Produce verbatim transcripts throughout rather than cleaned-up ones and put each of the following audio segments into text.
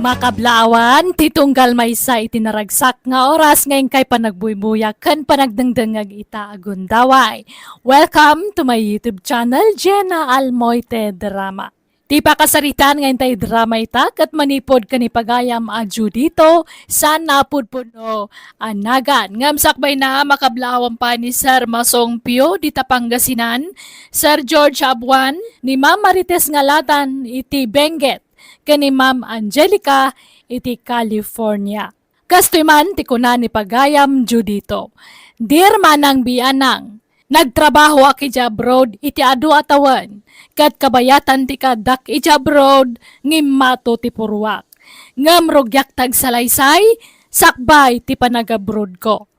Makablaawan ti tunggal maysa iti naragsak nga oras nga inkay panagbuybuya ken panagdengdengngeg ita a gundaway. Welcome to my YouTube channel, Jenna Almoite Drama. Ti pakasaritaan nga intay drama ita ket manipud ken ni pagayam a Judito, saan a pudpudno a nagan. Ngem sakbayna, makablaawan pay ni Sir Masong Pio dita Pangasinan, Sir George Abuan, ni Ma'am Marites Ngalatan iti Benguet, ken ni Ma'am Angelica iti California. Kastoy man ti kuna ni pagayam Judito, "Dear Manang Bianang, nagtrabahoak iti abroad iti adu a tawen, ket kabayatan ti kaaddak iti abroad, ngimmato ti puruak. Ngem rugiak ti agsalaysay, sakbay ti panagabroadko."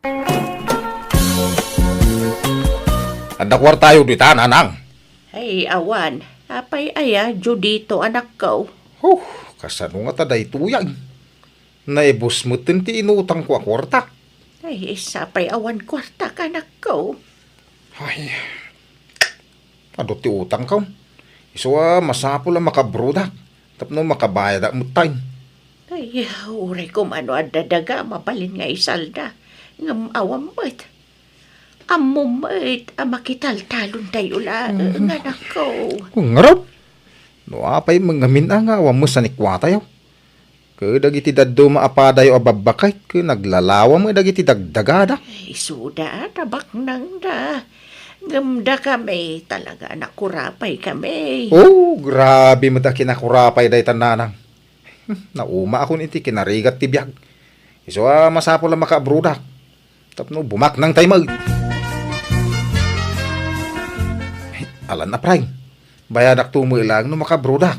Adda kuartayo dita, nanang? Ay, awan. Apay aya, Judito, anakko? Huh, kasano ngata daytoy, ay? Naibus metten ti inutangko a kuarta. Ay, sapay awan kuarta, anakko. Ay, adu ti utangko. Isu a masapul a makabrodak tapno makabayadak metten. Ay, uray koma no adda daga, mabalin nga isalda. Ngem awan met. Ammom met a makitaltalontayo laeng, anakko. Ngarud, no apay met ngamin a nga awan met sanikuatayo. Ket dagiti dadduma a padayo a babbaket, ket naglalawa met dagiti dagdagada. Isuda, tabaknangda. Ngem dakami, talaga a nakurapay kami. Oh, grabe met a kinakurapay dayta, nanang. Hmm, naumaakon iti kinarigat ti biag. Isu a masapul a makaabrodak tapno bumaknangtay met. Ay, alan a, Pray. Bayadakto met laeng no makaabrodak.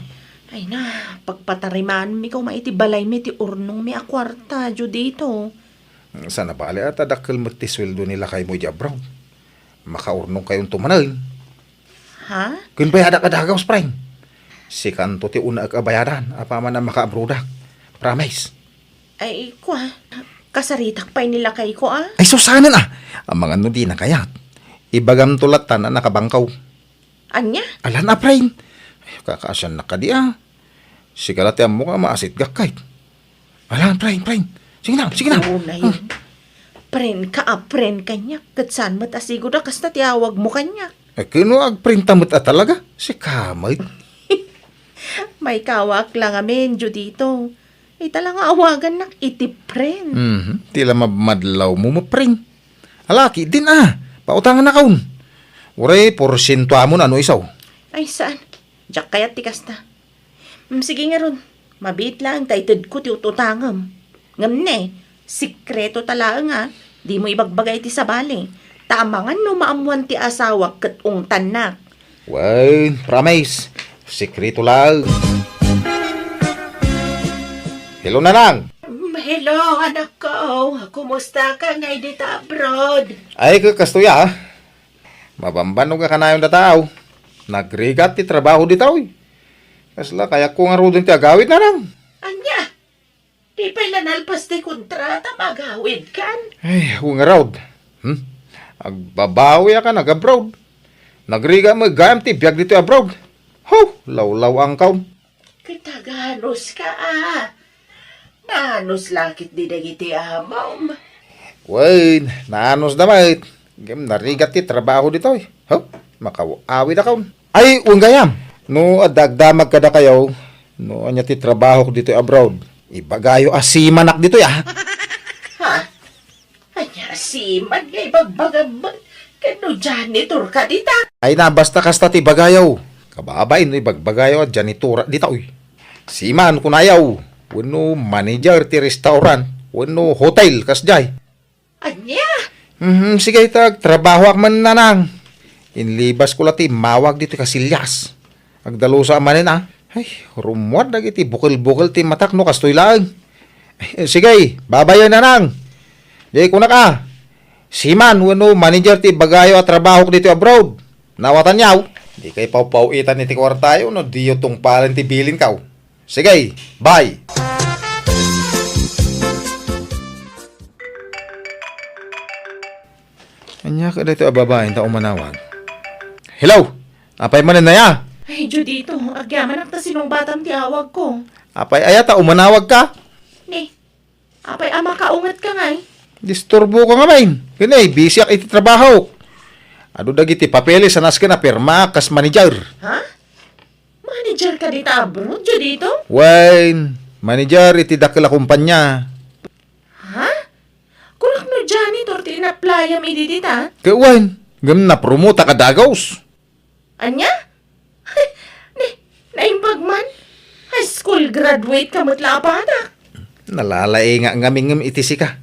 Ay na, pagpatarimanmi koma iti balaymi ti urnongmi a kuarta, Judito. Saan a bale a ta dakkel met ti sueldo ni lakaymo iti abroad. Makaurnongkayonto manen. Ha? Ken bayadak a dagaws, Pray. Sikanto ti unaek a bayadan apaman a makaabrodak. Promise. Ay, kua, kasaritak pay ni lakayko, a? Ay, sus, saanen, a. Amangan no dina kayat. Ibagamto latta a nakabangkaw. Ania? Alan a, Pray. Ay, kakaasiannak kadi, a. Sika la ti ammok a maasitgak, kay. Alan, Pray, Pray. Sige na, sige na. Oo na yun. Pray ka a pray kaniak, ket saan met a sigud a kasta ti awagmo kaniak. Eh, ken no agpray ta met a talaga, sika met. Maikawak la ngamin, Judito. Ita la nga awagannak iti pray. Mhm. Ti la mabmadlawmo met, Pray. Ala, ketdin a. Pautangannakon. Uray porsientoamon a no isu. Ay, saan? Diak kayat ti kasta. Mm, sige ngarud. Mabiit laeng ta itedko ti ut-utangem. Ngem ne, sekreto ta laeng a, dimo ibagbaga iti sabali. Ta amangan no maammoan ti asawak ket ungtannak. Wen, promise. Sekreto laeng. Hello, Nanang. Mm, hello, anakko. Kumusta ka ngay dita abroad? Ay, ka-, kastoy a. Mabambanog a kanayon dataw. Nagrigat ti trabaho ditaw, eh. Kasla, kayatko ngaruden ti agawid, Nanang. Ania? Di pay la nalpas ti kontrata, magawidkan? Ay, wen ngarud. Hmm? Agbabawi a ka nag-abroad. Nagrigat met gayam ti biag ditoy abroad. Ho, lawlaw-angkaw. Ket aganuska a. Naanus la ketdi dagiti amom. Wen, naanusda met. Ngem narigat ti trabaho ditoy. Ho? Makaw-awidakon. Ay, wen gayam. No adda agdamag kadakayo, no ania ti trabahok ditoy abroad, ibagayo a seamanak ditoy, a. Ha? Ania, seaman nga ibagbagam met? Ket no janitor ka dita? Ay na, basta kasta ti ibagayo. Kababain no ibagbagayo a janitora dita, uy. Seaman, kunayo. Wenno manager ti restaurant, wenno hotel, kasdiay. Ania? Mhm, sige, ta agtrabahoak man, Nanang. Inlibasko la ti immawag ditoy Casillas. Agdalusa manen, a. Ay, rummuar dagiti bukel-bukel ti matak no kastoy laeng. Ay, sige, babayen, Nanang. Di kunak a. Seaman wenno manager ti ibagayo a trabahok ditoy abroad. Nawatanyo? Dikay pawpaw-itan iti kuartayo no diyo tungpalen ti bilinko. Sige, bye. Ania kadi daytoy a babae ta umanawag? Hello? Apay manen aya? Ay, Judito, agyamanak ta sinungbatam ti awagko. Apay, aya ta umanawag ka? Ni, apay a makaunget ka ngay? Disturbo ka nga, main. Kani, busy ak iti trabaho. Adu dagiti papeles a nasken a pirma kas manager. Ha? Manager ka dita abroad, Judito? Wen, manager iti dakkel a kumpanya. Ha? Kunak no janitor ti inaplayam idi dita? Ket wen, ngem napromote ka dagus. Ania? Ni, naimbag man? High school graduate ka met la a badak. Nalalaing nga ngamin ngem iti sika.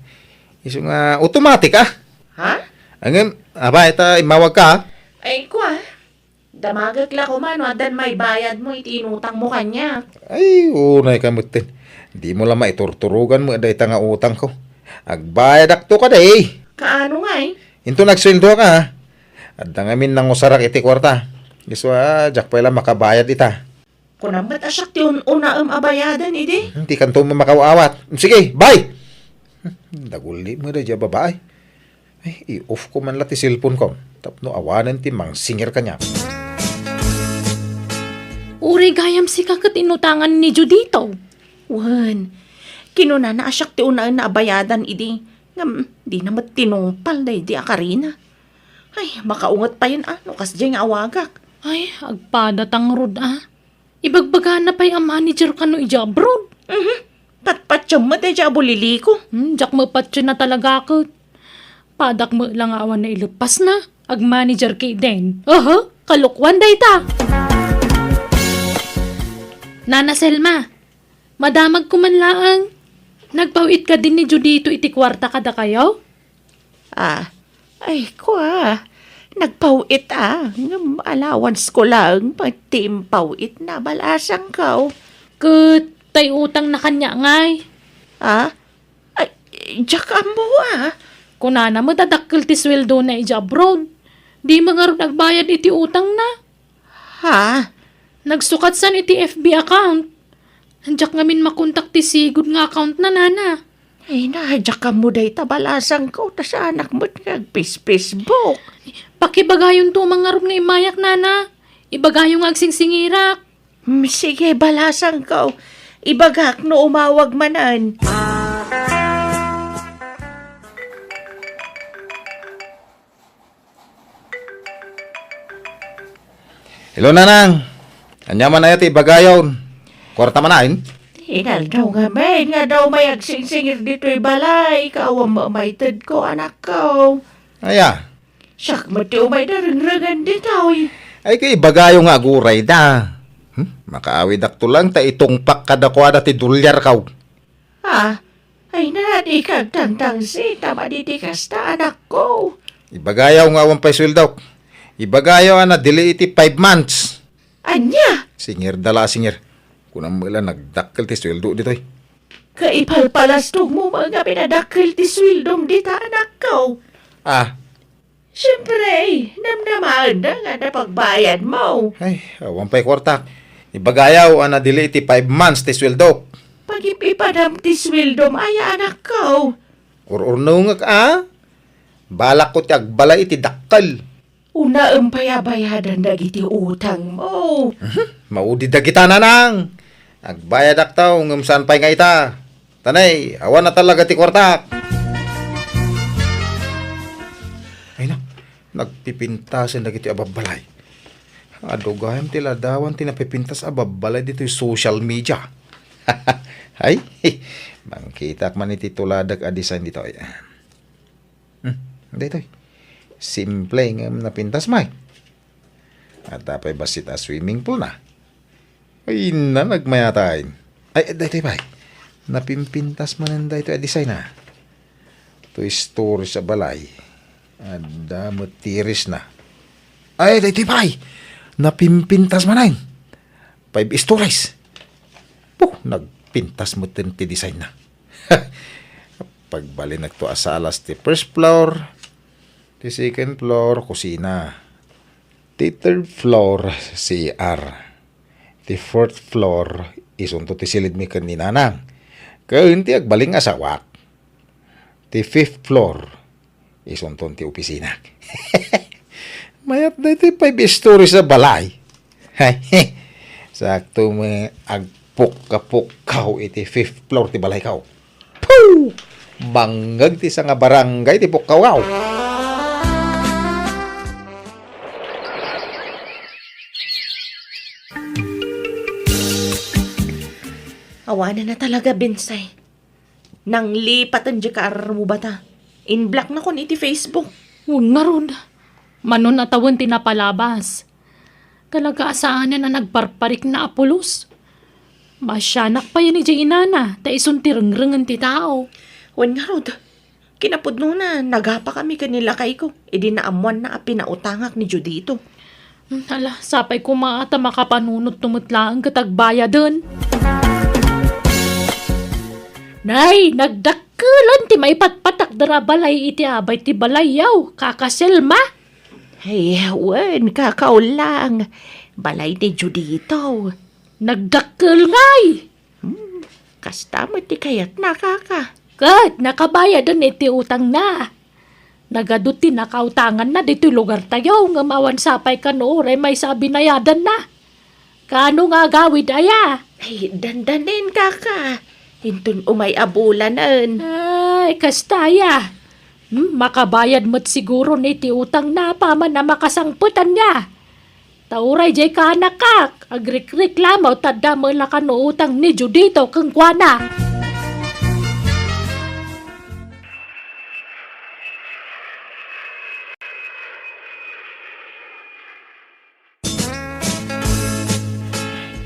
Isu nga automatic, ah. Ha? Ngem, apay ta immawag ka, ah. Ay, kua. Damagek la koma no addan maibayadmo iti inutangmo kaniak. Ay, unay ka metten. Dimo la maiturturogan met dayta nga utangko. Agbayadakto kadi. Kaano ngay? Inton agsueldoak, ah. Adda ngamin nangusarak iti kuarta. Isu a, diak pay la makabayad ita. Kunam met a siak ti un-unaem a bayaden idi. Hmm, dikanto met makaawat. Sige, bye! Hmm, dagulli met daydiay a babai. Ay, i-off ko man la ti cellphone ko tapno awanen ti mangsingir kaniak. Uray gayam sika ket inutangan ni Judito. Wen, kinunana a siak ti unaenna a bayadan idi, ngem dina met tinungpal daydi a karina. Ay, makaunget payen a no kasdiay nga awagak. Ay, agpadatang rod a. Ibagbagana pay a manager kano idiay abroad. Mhm. Patpatiem met daydiay a buliliko. Hmm, diak mapatien a talaga ket. Padak met la nga awan naileppasna. Agmanager ketdin. Aha, kalokuan dayta. Nana Selma, madamagko man laeng. Nagpaw-it kadin ni Judito iti kuarta kadakayo? Ah, ay, kua, nagpaw-it a, ngem allowance ko laeng pay ti impaw-itna, balasangko. Ket tay utangna kaniak ngay? Ah? Ay, diak ammo a. Kunana met a dakkel ti sueldona idiay abroad. Dimo ngarud agbayad iti utangna. Ha? Nagsukat san iti F B account. Diak ngamin makontak ti sigud nga accountna, nana. Ay na, diak ammo dayta, balasangko, ta saanak met nga agpis-Facebook. Pakibagayonto man ngarud nga immayak, nana. Ibagayo nga agsingsingirak. Hmm, sige, balasangko. Ibagak no umawag manen. Hello, Nanang. Ania man aya ti ibagayon? Kuarta man ain? Inaldaw ngamin nga adda umay agsingsingir ditoy balay, kaawam maitedko, anakko. Aya? Siak met ti umay darengrengen ditoy. Ay, kay ibagayo nga agurayda. Hmm? Makaawidakto lang ta itungpak kadakuada ti dolyarko. Ah, ay na, dika agtangtangsit a madi ti kasta, anakko. Ibagayo nga awan pay sueldok. Ibagayo a nadili iti five months. Ania? Singirda la a singir. Kunam met la nagdakkel ti sueldo ditoy. Kaipalpalastogmo met nga pinadakkel ti sueldom dita, anakko. Ah, Siempre, namnamaenna nga napagbayadmo. Ay, awan pay kuartak. Ibagayo a nadili iti five months ti sueldok. Pagip-ipadam ti sueldom aya, anakko. Ur-urnongek a. Balakko ti agbalay iti dakkel. Unaem pay a bayadan dagiti utangmo. Mhm. Maudi dagita, nanang. Agbayadakto, ngem saan pay nga ita. Tanay, awan na talaga ti kuartak. Ay na, nagpipintasen dagiti ababbalay. Adu gayam ti ladawan ti napipintas a babbalay ditoy social media. Ay, mangkitak man iti tuladak a design ditoy. Hmm, daytoy. Simple ngem napintas, may. Adda pay bassit a swimming pool na. Ay, na, nagmayat. Ay, daytoy pay. Napimpintas manen daytoy a design, ah. Two stories a balay. Adda met terrace na. Ay, daytoy pay. Napimpintas manen. Five stories. Puh, nagpintas metten ti design na. Pagbalinekto a salas ti first floor, ti second floor, kusina. Ti third floor, C R. Ti fourth floor, isunto ti silidmi ken ni nanang. Ken ti agbalin nga asawak. Ti fifth floor, isunton ti opisina. Mayat daytoy five stories a balay. Sakto met ag-, Pukka-pukkaw iti fifth floor ti balaykaw. Puh! Bangngeg ti sanga barangay ti pukkawkaw. Awanen a talaga, Bensay. Nanglipaten diay kaarrubata. In-blocknakon iti Facebook. Wen ngarud, mano a tawen ti napalabas. Talaga a saanen a nagparparikna a pulos. Maasianak payen idiay inana, ta isun ti rengrengen ti tao. Wen ngarud, kinapudnona, nagapakami ken ni lakayko, idi naammoanna a pinautangak ni Judito. Hmm, hala, sapay koma ta makapanunotto met laeng ket agbayaden. Nay, nagdakkelan ti maipatpatakder a balay iti abay ti balayyo, Kaka Selma. Ay, wen, Kaka Ulang. Balay ni Judito. Nagdakkel ngay! Hmm, kasta met ti kayatna, Kaka. Ket nakabayaden iti utangna. Nagadu ti nakautanganna ditoy lugartayo, ngem awan sapay kano uray maysa a binayadanna. Kaano nga agawid aya? Ay, dandanen, Kaka. Inton umay a bulanen. Ay, kasta aya. Hmm, makabayad met siguro ni ti utangna apaman a makasangpet ania. Ta uray diay kaanakak, agrikreklamo ta adda met la kano utang ni Judito kenkuana.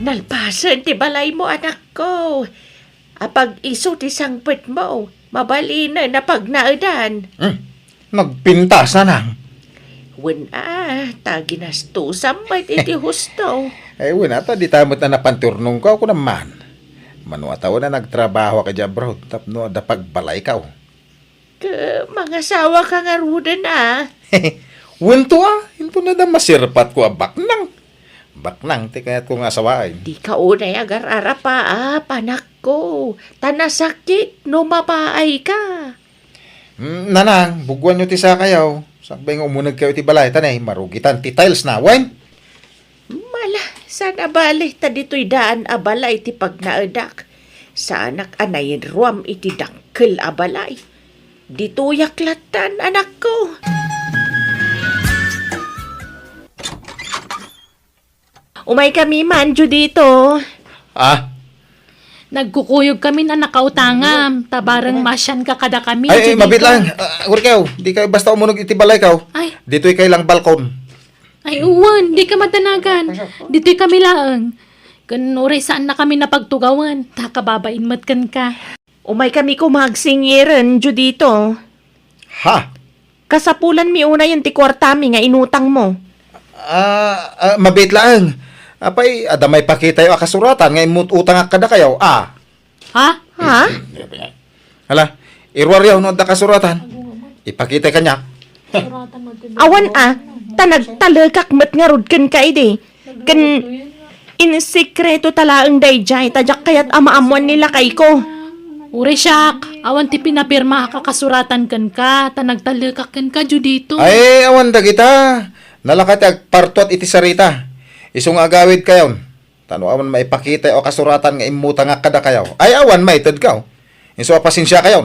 Nalpasen ti balaymo, anakko. Apag isu ti sangpetmo, mabalinen a pagnaedan. Hmm. Nagpintas, nanang. Wen a, ta ginastosam met iti husto. Ay, wen a, ta dita met a napan ti urnongko, kunam man. Mano a tawen a nagtrabahoak idiay abroad tapno adda pagbalaykaw. Ket mangasawaka ngaruden a? Wen to a, inton adda maserpatko a baknang. Baknang ti kayatko nga asawaen. Dika unay agar-arapa a, panakko, ta nasakit no mapaayka. Mm, nanang, buguanyo ti sakayo. Sakbay nga umunegkayo iti balay, ta ne, marugitan ti tilesna, wen? Mala, saan a bale, ta ditoy daan a balay ti pagnaedak. Saanak a nainruam iti dakkel a balay. Ditoyak lattan, anakko. Umaykami man, Judito. Ah? Nagkukuyogkamin a nakautangam, ta bareng maasianka kadakami, Judito. Ay, ay, mabiit lang. Ah, Urkew, dika basta umunog iti balaykaw. Ay. Ditoy kay lang balkon. Ay, uwan, dika madanagan. Ditoy kami laeng. Ken uray saannakami napagtugawan, ta kababain met kenka. Umaykami koma agsingiren, Judito. Ha? Kasapulanmi unayen ti kuartami nga inutangmo. Ah, ah, mabiit laeng. Apay, adda maipakitayo a kasuratan nga immut-utangak kadakayo, a? Ha? Ha? Hala, iruaryo no adda kasuratan. Ipakitay kaniak. Awan a, ta nagtalekak met ngarud kenka idi. Ken in sekreto ta laeng daydiay, ta diak kayat a maammoan ni lakayko. Uray siak, awan ti pinapirmaak a kasuratan kenka, ta nagtalekak kenka, Judito. Ay, awan dagita. Nalaka ti agpartuat iti sarita. Isu nga agawidkayon. Ta no awan maipakitayo a kasuratan nga immutangak kadakayo, ay awan maitedkayo. Isu a pasensiakayon.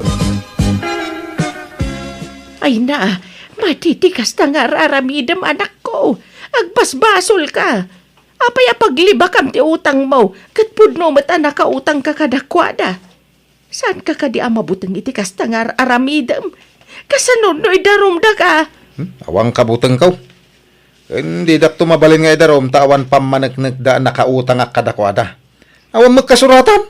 Ay na, madi ti kasta nga ar-aramidem, anakko. Agbasbasolka. Apay a paglibakam ti utangmo, ket pudno met a nakautangka kadakuada. Saanka kadi a mabuteng iti kasta nga ar-aramidem? Kasano no idarumdaka? Hmm? Awan kabutengko. Ken didakto mabalin nga idarum ta awan pammaneknekda a nakautangak kadakuada. Awan met kasuratan.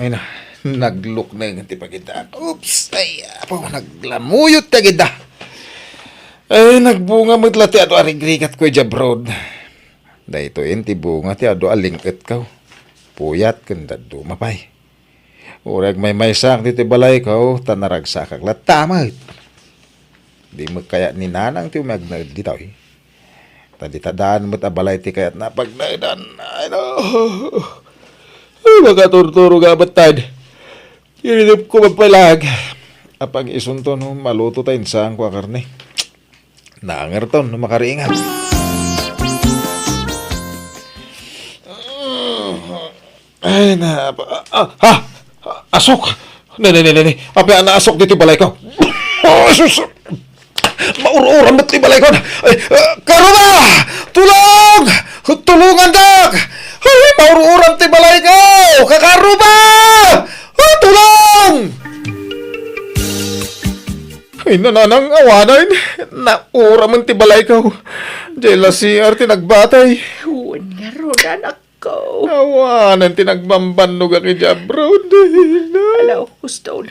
Ay na, naglukneng ti pagidaak. Oops, ay, apo, naglamuyot ti agidda. Ay, nagbunga met la ti adu a rigrigatko idiay abroad. Daytoyen ti bunga ti adu a ling-etko. Puyat ken dadduma pay. Uray agmaymaysaak ditoy balayko, ta naragsakak latta met. Di met kayat ni Nanang ti umagnaed ditoy. Ta dita daan met a balay ti kayatna a pagnaedan. Ay, no. Ay, makaturturog a bettad. Iridep ko magpalag. Apag isunto no maluto ta insaanko a karne. Nangerton no makariingat. Ay, na, ah, ah, ha? Asok! Ne, ne, ne, ne, ne. Apay a naasok ditoy balayko? Oh, sus! Maur-uram met ti balayko. Ay, ah, karuba! Tulong! Tulungandak! Ay, maur-uram ti balayko! Kakaruba! Ah, tulong! Ay, nanang, awanen. Nauramen ti balayko. Diay la C R ti nagbatay. Wen ngarud, anakko. Awanen ti nagbambannogak idiay abroad. Ala, Houston,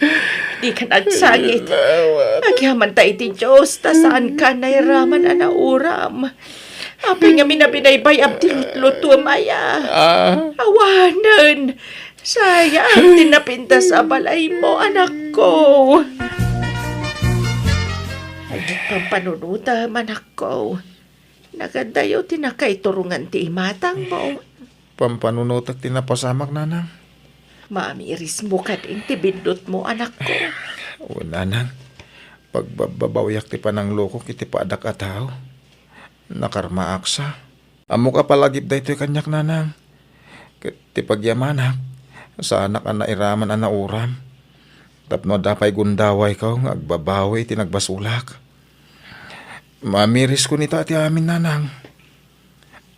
dika agsangit. Awanen. Agyamanta iti Dios, ta saanka nairaman a nauram. Apay ngamin a binaybay-am ti lutlutuem aya? Ah. Awanen. Sayang ti napintas a balaymo, anakko. Ay, pampanunutem, anakko. Nagadayo ti nakaiturongan ti imatangmo. Pampanunotek ti napasamak, nanang. Maamirismo kadin ti biddutmo, anakko. Wen, nanang. Pagbabbabawiak ti pananglokok iti padak a tao. Nakarmaak sa. Ammok a palagip daytoy kaniak, nanang. Ket ti pagyamanak, saanak a nairaman a nauram. Tapno adda pay gundawayko nga agbabawi iti nagbasolak. Maamiris kunita ti amin, nanang.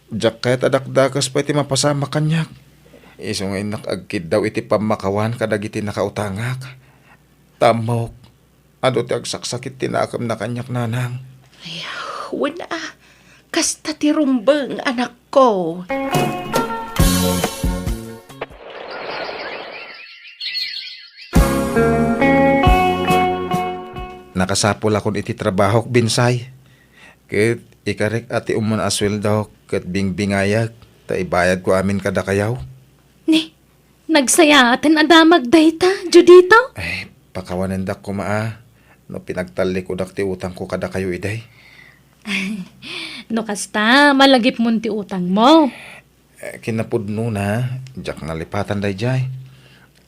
Diak kayat a dakdakes pay ti mapasamak kaniak. Isu nga innak agkiddaw iti pammakawan kadagiti nakautangak. Ta ammok, adu ti agsaksakit ti nakemna kaniak, nanang. Ay, wen a, kasta ti rumbeng, anakko. Nakasapulakon iti trabahok, Binsay. Ket ikarek a ti ummun a sueldok ket bingbingayek ta ibayadko amin kadakayo. Ni, nagsayaaten a damag dayta, Judito? Ay, pakawanendak koma a no pinagtallikudak ti utangko kadakayo idi. No kasta, malagipmon ti utangmo. Eh, kinapudnona, diak nalipatan daydiay.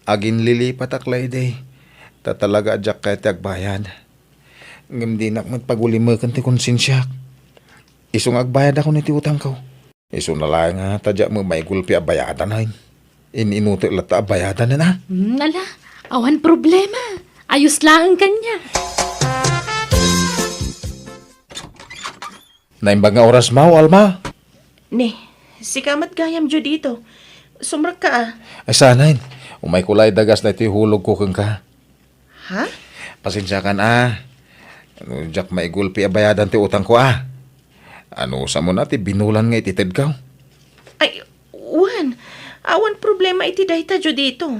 Aginlilipatak la idi. Ta talaga a diak kayat ti agbayad. Ngem dinak met pagulimeken ti konsensiak. Isu nga agbayadakon iti utangko. Isuna laeng a ta diak met maigulpi a bayadanen. In-inutek latta a bayadanen a. Hmm, ala, awan problema. Ayos laeng kaniak. Naimbag nga orasmo, Alma. Ni, sika met gayam, Judito. Sumrekka a. Ay, saanen. Umayko la idagas daytoy hulogko kenka. Ha? Pasensiakan a. No, diak maigulpi a bayadan ti utangko a. Anusam a ti binulan nga ititedko? Ay, wen. Awan problema iti dayta, Judito.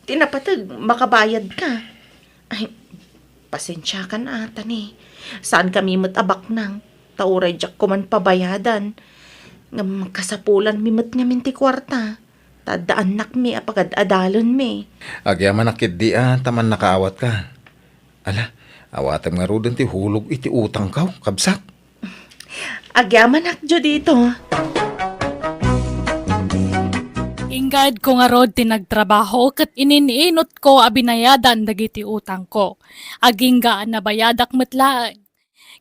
Ti napateg, makabayadka. Ay, pasensiakan a, ta ni, saankami met a baknang, ta uray diak koman pabayadan. Ngem kasapulanmi met ngamin ti kuarta, ta adda annakmi a pagad-adalenmi. Agyamanak ketdi a, ta mannakaawatka. Ala, awatem ngaruden ti hulog iti utangko, kabsat. Agyamanak, Judito. Inggedko ngarud ti nagtrabaho ket inin-inutko a binayadan dagiti utangko. Agingga a nabayadak met laeng.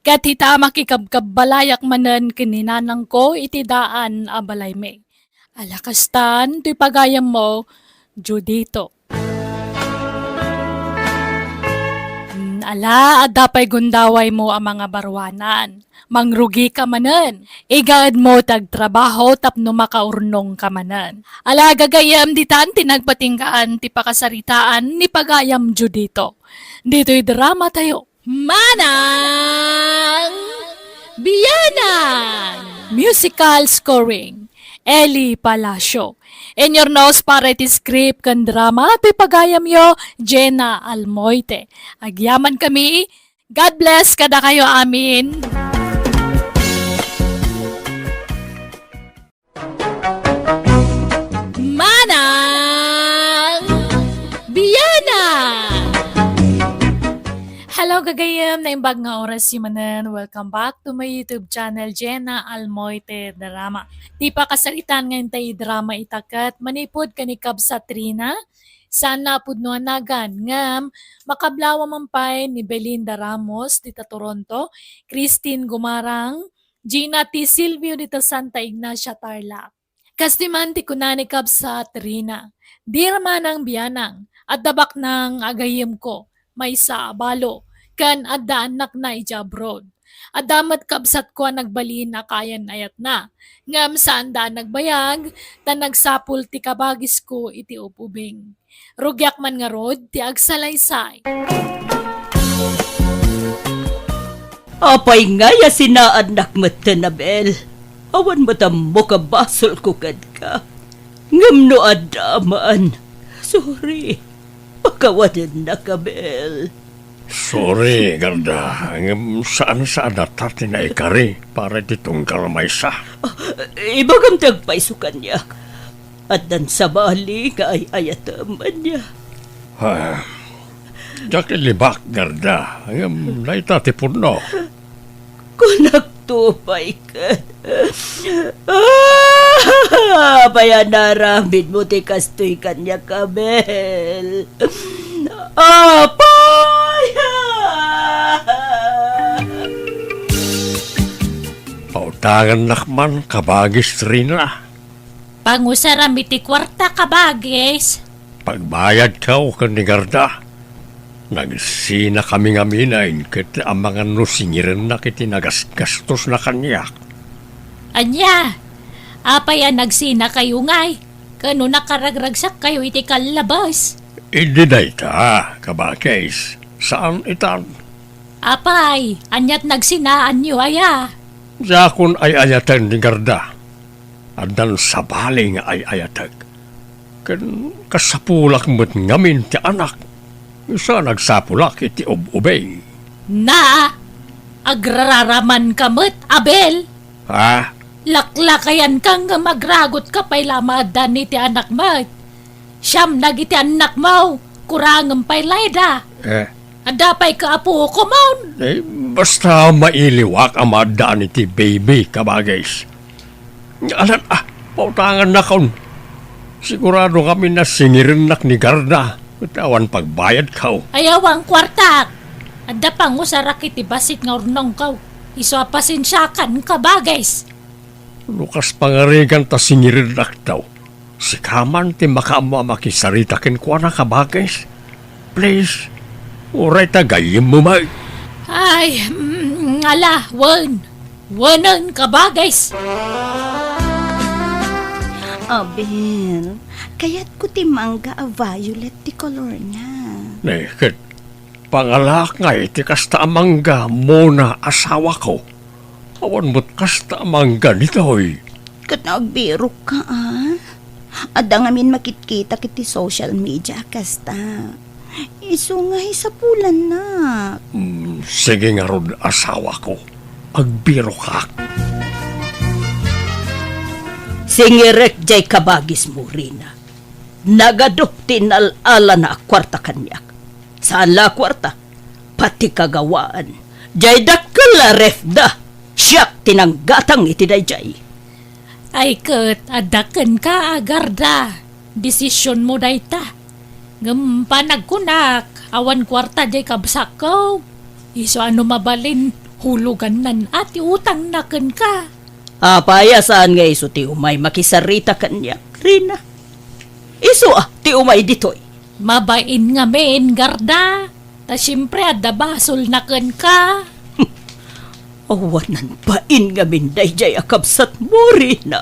Ket ita, makikabkabbalayak manen ken ni nanangko iti daan a balaymi. Ala kastan, toy pagayammo, Judito. Hmm, ala, adda pay gundawaymo a mangabaruanan. Mangrugika manen. Igaedmo ti agtrabaho tapno makaurnongka manen. Ala, gagayyem, ditan ti nagpatinggaan ti pakasaritaan ni pagayam Judito. Ditoy dramatayo. Manang Bianan! Musical scoring, Eli Palacio. Inyurnos para iti script ken drama ti pagayamyo, Jenna Almoite. Agyamankami. God bless kadakayo amin. Manang Biana! Hello, gagayem! Naimbag nga oras manen. Welcome back to my YouTube channel, Jenna Almoite Drama. Ti pakasaritaan nga intay drama itaket manipud ken ni Kabsat Rina, saan a pudno a nagan, ngem makablawa man pay ni Belinda Ramos dita Toronto, Christine Gumarang, Gina T. Silvio dita Santa Ignacia, Tarlac. Kas ti man ti kuna ni kabsat Rina, "Dira manang bianang, adda baknang a gayyemko, maysa a balo, ken adda annakna idiay abroad. Adda met kabsatko a nagbalin a kayan-ayatna, ngem saanda a nagbayag, ta nagsapul ti kabagisko iti ub-ubing. Rugiak man ngarud ti agsalaysay." Apay ngay a sinaannak metten, Abel? Awan met ammok a basolko kenka. Ngem no adda man, sorry. Pakawanennak, Abel. Sorry, Garda, ngem saan-saanata ti naikari para iti tunggal maysa. Ah, ibagam ti agpayso kaniak. Addan sabali nga ay-ayatem, ania? Ah, diak ilibak, Garda, ngem dayta ti pudno. Kunakto pay ket. Ah, apay a naaramidmo ti kastoy kaniak, Abel? Apay! Pautangannak man, kabagis Rina. Pangusaram iti kuarta, kabagis. Pagbayadko ken ni Garda, nagsinakami ngamin ket amangan no singirennak iti nagasgastosna kaniak. Ania? Apay a nagsinakayo ngay? Ken no nakaragragsakkayo iti kallabas? Idi dayta, kabagis, saan itan. Apay, aniat nagsinaanyo aya? Diakon ay-ayaten ni Garda. Addan sabali nga ay-ayatek. Ken kasapulak met ngamin ti anak. Isu a nagsapulak iti ub-ubing. Na, agrararamanka met, Abel. Ha? Laklakayanka ngem agragotka pay la a maaddaan iti anak met. Siam dagiti annakmo, kurangem pay layda. Eh. Adda pay kaapuko man. Eh, basta mailiwak a maaddaan iti baby, kabagis. Alan, ah, pautangannakon. Sigurado ngamin a singirennak ni Garda, ket awan pagbayadko. Ayaw ang kuartak. Adda pangusarak iti bassit nga urnongko. Isu a pasensiakan, kabagis. No kas pangarigan ta singirennak daw, sika man ti makaammo a makisarita kenkuana, kabagis. Please, uray ta gayyemmo met. Ay, mm, ala, wen. Wenen, kabagis. Abel, kayatko ti mangga a violet ti kolorna. Ne, ket pangalaak ngay ti kasta a mangga, Mona, asawako. Awan met kasta a mangga ditoy. Ket agbirokka, a? Adda ngamin makitkitak iti social media a kasta. Isu nga isapulannak. Mm, sige ngarud, asawako. Agbirokak. Singirek jay kabagis mo, Rina. Nagadu ti inal-alana a kuarta kaniak. Saan la a kuarta, pati kagawaan. Jay dakkel a refda, siak ti nanggatang iti dayjay. Ay ket, adda kenka a Garda. Desisionmo dayta. Ngem panagkunak, awan kuarta jay kabsatko. Isu a no mabalin, hulugannan a ti utangna kenka. Apay a saan nga isu ti umay makisarita kaniak, Rina? Isu a ti umay ditoy. Mabain ngamin, Garda. Ta siempre, adda basolna kenka. Awanan bain ngamin dayjay a kabsatmo, Rina.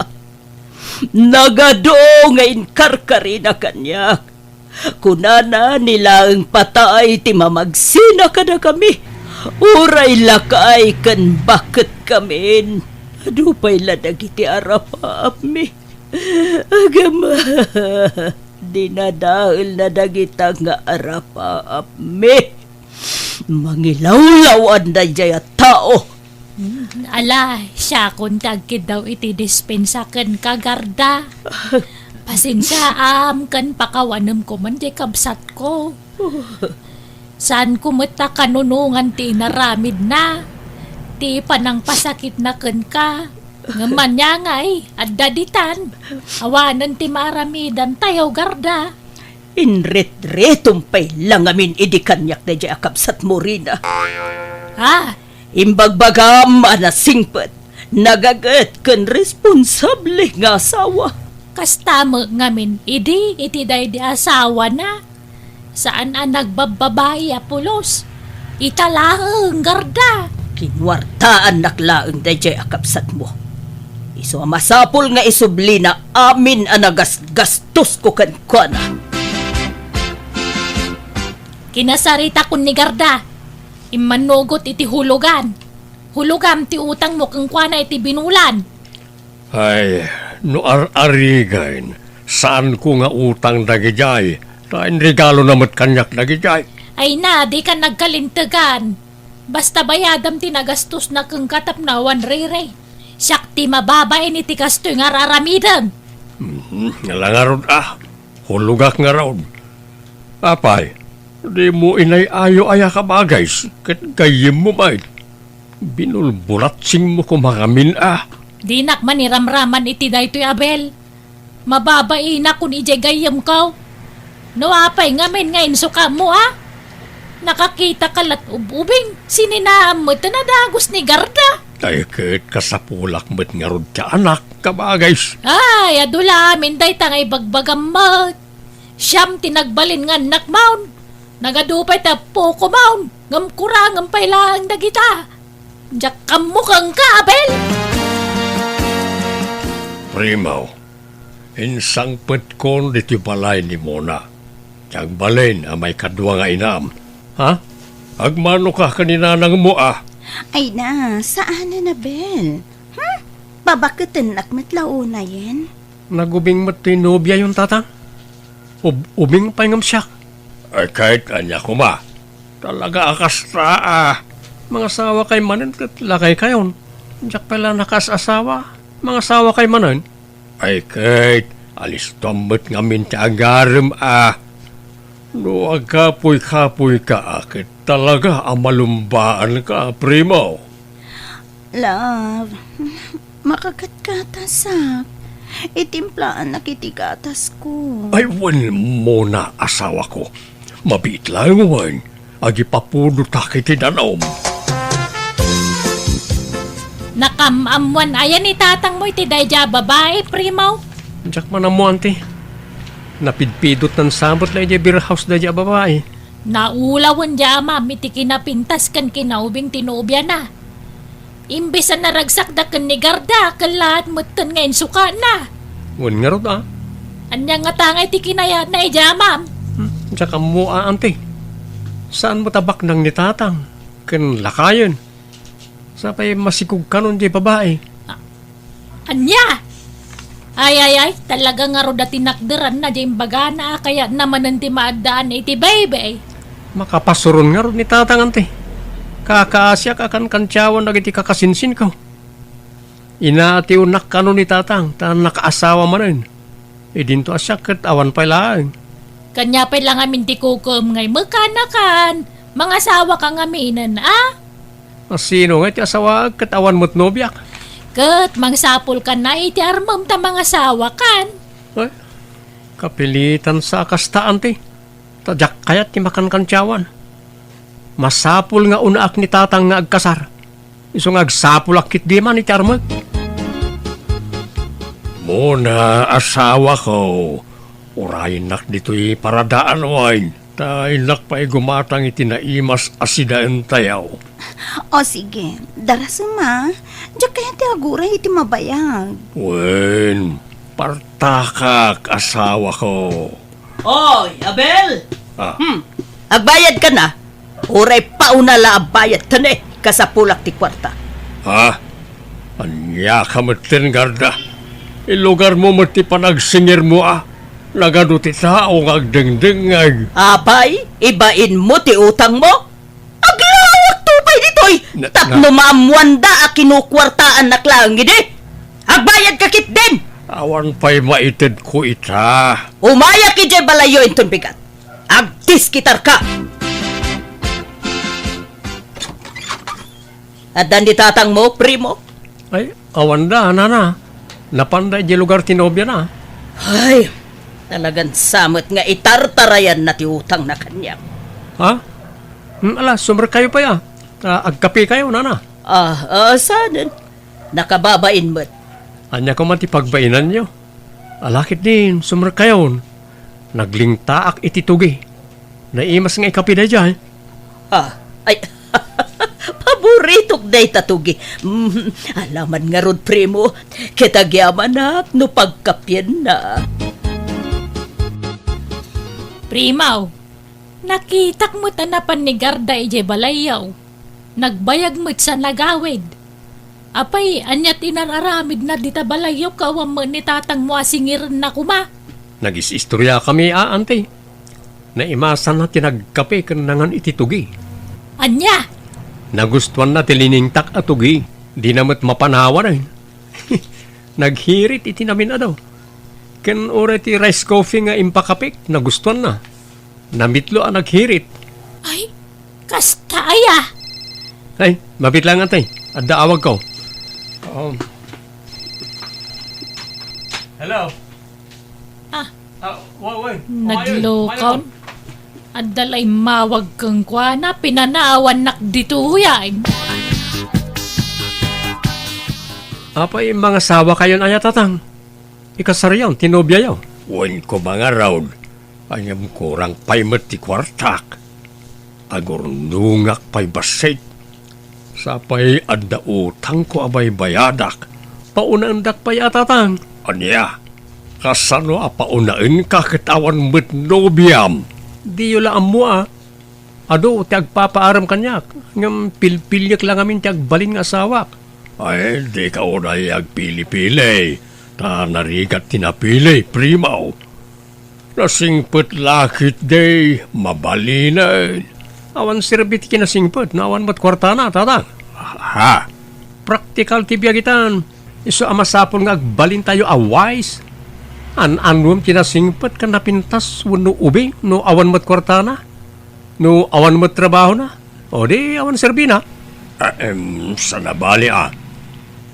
Nagadu nga inkarkarina kaniak. Kunana, ni laeng patay ti mamagsina kadakami. Uray lakay ken baketkamin. Adu pay la dagiti arapaapmi. Agama, dinadaelna dagita nga arapaapmi. Mangilawlaw-an dayjay a tao. Mm, ala, siakon ti agkiddaw iti dispensa kenka, Garda. Pasensiaam ken pakawanemko man jay kabsatko. Saanko met a kanunongan ti inaramidna, ti panangpasakitna kenka. Ngem ania ngay, adda ditan. Awanen ti maaramidantayo, Garda. Inretritom pay la ngamin idi kaniak dayjay a kabsatmo, Rina. Ah, imbagbagam a nasingpet, nagaget ken responsable nga asawa. Kasta met ngamin idi iti daydi asawana. Saan a nagbabbabai a pulos. Ita laeng, Garda. Kinuartaannak laeng daydiay a kabsatmo. Isu a masapul nga isublina amin a nagasgastosko kenkuana. Kinasaritakon ni Garda. Immanugot iti hulugan. Hulogam ti utangmo kenkuana iti binulan. Ay, no ar-arigen, saanko nga utang dagidiay, ta inregalona met kaniak dagidiay. Ay na, dika nagkalintegan. Basta bayadam ti nagastosna kenka tapno awan riri. Siak ti mababain iti kastoy nga ar-aramidem. Mhm, ala ngarud a. Hulogak ngarud. Apay, dimo inay-ayo aya ka bagay, ket gayyemmo met. Binulbulatsingmo koma ngamin a. Dinak maniramraman iti daytoy, Abel. Mababainak kun idiay gayyemko. No apay ngamin nga insukamo a? Nakakitaka la't ub-ubing, sininaam met a nadagos ni Garda. Ay ket kasapulak met ngarud ti anak, kabagay. Ay, adu la amin dayta nga ibagbagam met. Siam ti nagbalin nga annakmon. Nagadu pay ti appokomon, ngem kurangem pay laeng dagita. Diak ammo kenka, Abel! Primo, insangpetkon ditoy balay ni Mona. Ti agbalin a maikadua nga inam. Ha? Agmanoka ken ni nanangmo a? Ay na, saanen, Abel. Hmm? Babaketennak met la unayen. Nagubing met toy nobiayon, Tatang. Ub-, ubing pay ngem siak. Ay, ket ania koma? Talaga a kasta a. Mangasawakay manen ket lakaykayon. Diak pay la nakaas-asawa. Mangasawakay manen. Ay, ket alistuam met ngamin ti agarem a. No agkapuy-kapuyka a, ket talaga a malumbaanka, Primo. Love, makagatgatasak. Itimplaannak iti gatasko. Ay, wen, Mona, asawako. Mabiit laeng wen, agipapudotak iti danum. Nakam-ammoan aya ni tatangmo iti daydiay a babai, Primo? Diak man ammo, Auntie. Napidpidotnan sa met la idiay beer house daydiay a babai. Naulawen di amam iti kinapintas ken kinaubing ti nobiana. Imbes a naragsakda ken ni Garda, kellaat metten nga insukana. Wen ngarud a. Ania ngata ngay ti kinayatna idiay amam? Hmm, diak ammo a, Auntie. Saan met a baknang ni tatang ken lakayen? Sapay masikog kanon diay babai. A-, ania? Ay, ay, ay, talaga ngarud a tinakderanna diay imbagana a kayatna manen ti maaddaan iti baybay. Makapasuron ngarud ni tatang, Auntie. Kakaasiak a kankantiawan dagiti kakasinsinko. Inaatiwnak kano ni tatang ta nakaasawa manen. Idinto a siak ket awan pay laeng. Kania pay la ngamin ti kukuem ngay mekanakan. Mangasawaka ngaminen a? A sino ngay ti asawaek ket awan met nobiak? Ket mangsapulkan a iti armem ta mangasawakan. Ay, kapilitan sa a kasta, Auntie. Ta diak kayat ti makankantiawan. Masapul nga unaak ni tatang nga agkasar. Isu nga agsapulak ketdi man iti armek. Mona, asawako, urayennak ditoy paradaan wine, ta innak pay gumatang iti naimas a sidaentayo. O sige, darasem a. Diak kayat ti aguray iti mabayag. Wen, partakak, asawako. Oy, Abel! Ah. Hmm. Agbayadka na? Uray pauna la a bayad ta ne, kasapulak ti kuarta. Ha? Ania ka metten, Garda? Ilugarmo met ti panagsingirmo a. Nagadu ti tao nga agdengdengngeg. Apay, ibainmo ti utangmo? Aglawakto pay ditoy, na, tapno na- maammoanda a kinukuartaannak laeng idi. Agbayadka ketdin! Awan pay maitedko ita. Umayak idiay balayyo inton bigat. Agdiskitarka! Addan ni tatangmo, Primo? Ay, awanda, nana. Napanda idiay lugar ti nobiana. Ay, talagan sa met nga itartarayanna ti utangna kaniak. Ha? Hmm, ala, sumrekkayo pay a. Ah, agkapekayo, nana. Ah, ah, sanen? Nakababain met. Ania koma ti pagbainanyo? Ala ketdin, sumrekkayon. Naglingtaak iti tugi. Naimas nga ikapi daydiay. Ah, ay, paboritok dayta tugi. Mm, alaman ngarud, primo, ket agyamanak no pagkapienna. Primo, nakitak met a napan ni Garda idiay balayyo. Nagbayag met sa nagawid. Apay, ania ti inar-aramidna dita balayyo, awan met ni tatangmo a singirenna koma? Nagis-istoriakami a, anti. Naimasanna ti nagkape ken nangan iti tugi. Ania? Nagustuanna ti liningtak a tugi. Dina met mapanawan. Naghirit iti namin-adu. Ken uray ti rice coffee nga impakapek, nagustuanna. Namitlo a naghirit. Ay, kasta aya? Ay, mabit lang, anti. Adda awagko. Um. Hello? Ah. Ah, wa-, wa-, Naglokaw. Adda la immawag kenkuana, pinanawannak ditoy. Apay, mangasawakayon aya, tatang? Ikasaryo ti nobiayo. Wen ko mangarud, ngem kurang pay met ti kuartak. Agurnongak pay bassit. Sapay adda utangko a baybayadak. Paunaendak pay a, tatang. Ania? Kasano a paunaenka ket awan met nobiam? Diyo la ammo a. Adu ti agpapaarem kaniak, ngem pilpiliek la ngamin ti agbalin nga asawak. Ay, dika unay agpili-pili, ta narigat ti napili, primo. Nasingpet la ketdi, mabalinen. Awan serbi ti kinasingpet no awan met kuartana, tatang. Ha? Praktikal ti biag itan. Isu a masapul nga agbalintayo a wise. An-anuem ti nasingpet ken napintas wenno ubing no awan met kuartana? No awan met trabahona? O di awan serbina? Ahem, saan a bali a.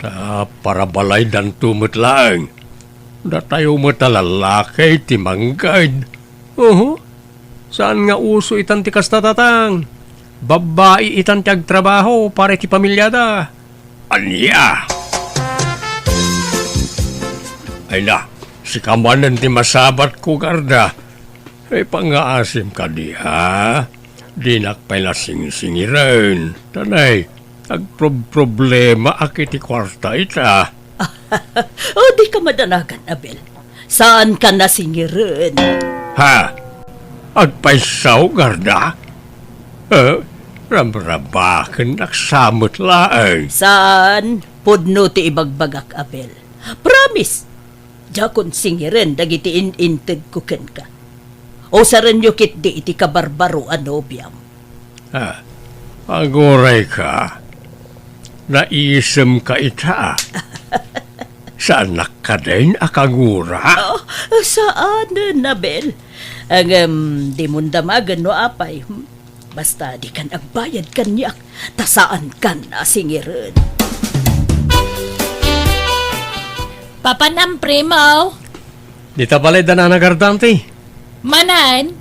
Ta parabalaydanto met laeng. Datayo met a lalaki ti mangged. Uhu. Saan nga uso itan ti kasta, tatang. Babbai itan ti agtrabaho para iti pamiliada. Ania? Ay na, sika manen ti masabatko, Garda. Ay, pangngaasim kadi, ha? Dinak pay la singsingiren. Tanay, agprob-problemaak iti kuarta ita. O, dika madanagan, Abel. Saanka nasingiren. Ha? Agpayso, Garda? Eh, ramrabakennak sa met laeng. Saan? Pudno ti ibagbagak, Abel. Promise! Diakon singiren dagiti in-intedko kenka. Usarenyo ketdi iti kabarbaro a nobiam. Ah, agurayka. Naisemka ita. Saannak kadin a kagura? Oh, saanen, Abel. Ngem, dimon damagen no apay. Hmm? Basta dikan agbayad kaniak, ta saankan a singiren. Papanam, primo. Dita balay da Nana Garda, anti. Manen,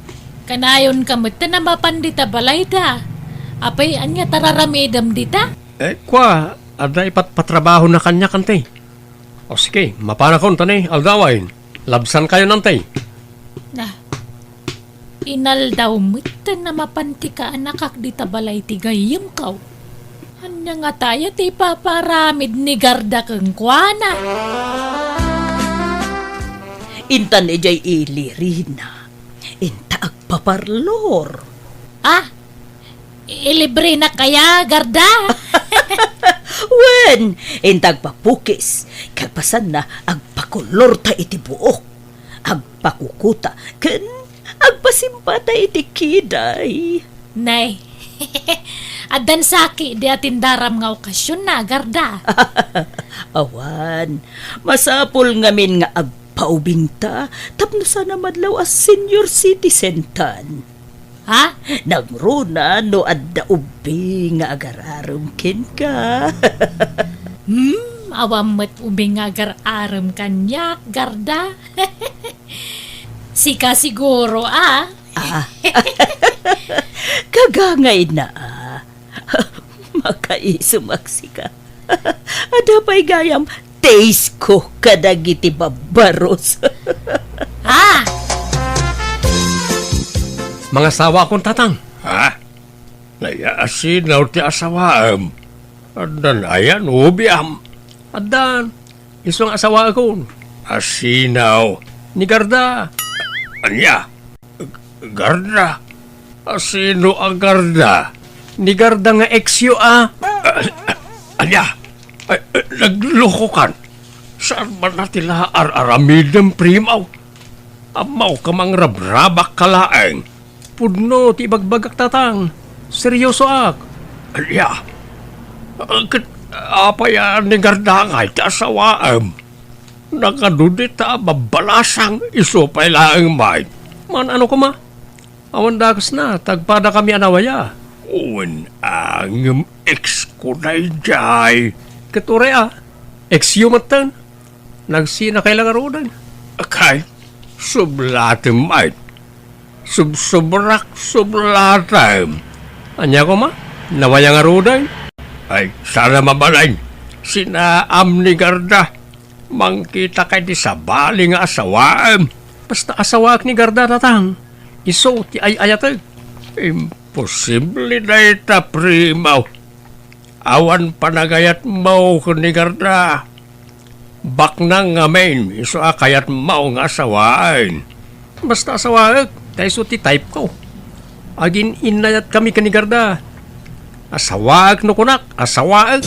kanayonka met a mapan dita balayda. Apay, ania ti ar-aramidem dita? Eh, kua, adda ipatpatrabahona kaniak, anti. O sige, mapanakon ta ni aldawen. Labsankayon, anti. Na, inaldaw met a mapan ti kaanakak dita balay ti gayyemko. Ania ngata aya ti ipapaaramid ni Garda kenkuana? Intan idiay ilirina, inta agpaparlor. Ah, ilibrenak aya, Garda? Wen, inta agpapukis, kalpasanna, agpakolorta iti buok, agpakukuta, ken agpasimpata iti kiday. Nay, addan saki di atindaram nga okasionna, Garda. Awan, masapul ngamin nga agpaubingta tapno saan a madlaw a senior citizen tan. Ha? Nangruna no adda ubing nga agar-arem kenka. Hmm, awan met ubing nga agar-arem kaniak, Garda. Sika siguro, ah. Ah. Kagangayna, ah. Makaisumak sika. Adda pay gayam taste ko kadagiti babbaros. Ah! Mangasawakon, Tatang. Ha? Nayaasinaw ti asawaem. Addan aya no biam? Addan. Isu nga asawaekon. Asinaw? Ni Garda. Ania? Garda? Asino a Garda? Ni Garda nga ex-yo a. Ah, ania? Ay, ay, naglokokan. Saan man na ti la ar-aramidem, Primo? Ammawka mangrabrabak ka laeng. Pudno ti ibagbagak, Tatang. Seryosoak. Ania? Ket apay a ni Garda ngay ti asawaem? Nakadudi ta babbalasang isu pay laeng met. Man-ano koma? Awan dakesna, tagpadakami a nawaya. Wen a ngem ex ko daydiay. Ket uray a, ex-yo metten. Nagsinakay la ngaruden. Kay, sublatem met. Subsubrak, sublatem. Ania koma? Nawaya ngaruden? Ay, saan a mabalin. Sinaam ni Garda. Mangkitakay ti sabali nga asawaem. Basta asawaek ni Garda, Tatang. Isu ti ay-ayatek. Imposible dayta, Primo. Awan panagayatmo ken ni Garda. Baknang ngamin isu a kayatmo nga asawaen. Basta asawaek, ta isu ti type ko. Agin-innayatkami ken ni Garda. Asawaek no kunak, asawaek.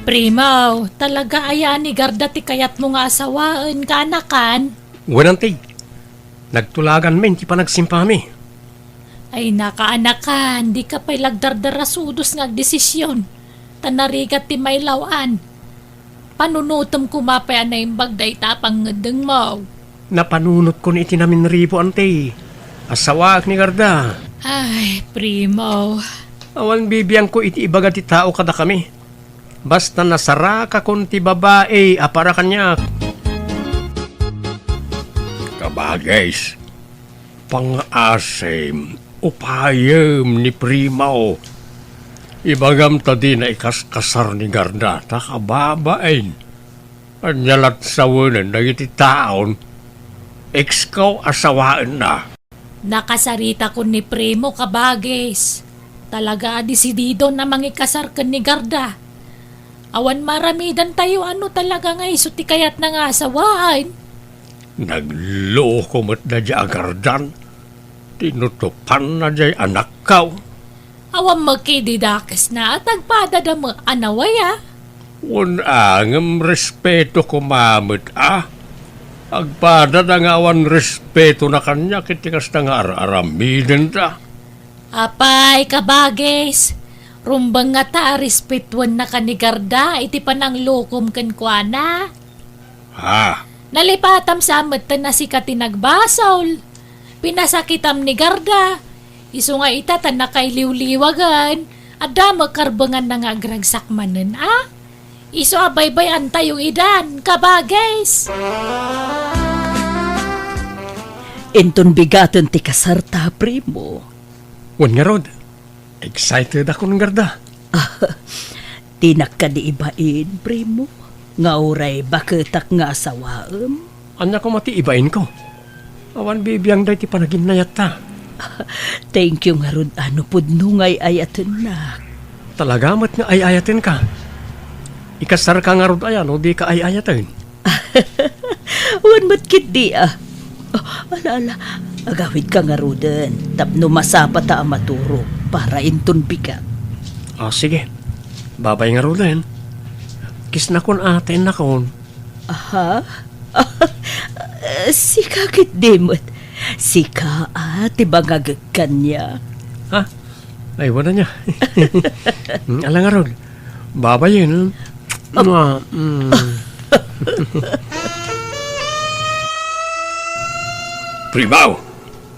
Primo, talaga aya ni Garda ti kayatmo nga asawaen, kaanakan? Wen, Auntie. Nagtulaganmin ti panagsimpami. Ay, nakaanakan, dika pay la agdardarasudos nga agdesisyon. Ta narigat ti mailaw-an. Panunotem koma pay a naimbag dayta a pangngeddengmo. Napanunotkon iti naminribo, Auntie. Asawaek ni Garda. Ay, Primo. Awan bibiangko iti ibaga ti tao kadakami. Basta nasarakakon ti babai a para kaniak. Kabagis, pangaasim, upayem ni Primo. Ibagam ta dina ikaskasar ni Garda, ta kababain. Ania lat sawenen dagiti taon, ex ko a sawaenna. Nakasaritakon ni Primo, kabagis. Talaga a desididon a mangikasar ken ni Garda. Awan maaramidantayo a no talaga nga isu ti kayatna nga asawaen. Nagloko met daydiay a Gardan. Tinutopanna diay anakko. Awan met idi dakesna a tagpadada met a nawaya. Wen a, ngem respeto koma met a. Agpadada nga awan respetona kaniak iti kasta nga ar-aramidenda. Apay, kabagis, rumbeng ngata a respetuennaka ni Garda iti pananglokom kenkuana? Ha? Nalipatam sa metten a sika ti nagbasol. Pinasakitam ni Garda. Isu nga ita ta nakailiwliwagen. Adda met karbenganna nga agragsak manen, a? Isu a baybay-antayo idan, kabagis. Inton bigaten ti kasarta, Primo. Wen ngarud, excited akon, Garda. Dinak kadi ibain, Primo, nga uray baketak nga asawaem? Ania koma ti ibainko? Awan bibiang daydi panaginnayatta. Thank you ngarud a no pudno nga ay-ayatennak. Talaga met nga ay-ayatenka. Ikasarka ngarud aya no dika ay-ayaten? Wen met ketdi, a. Oh, ala, ala. Agawidka ngaruden tapno masapata a maturog para inton bigat. Ah, sige. Babay ngaruden. Kisnakon a, ta innakon. Aha? Sika ketdi met. Sika a ti bangagek kaniak. Ha? Ay, wala niya. Mm, ala ngarud. Babayen. Mua, mm. Primaw!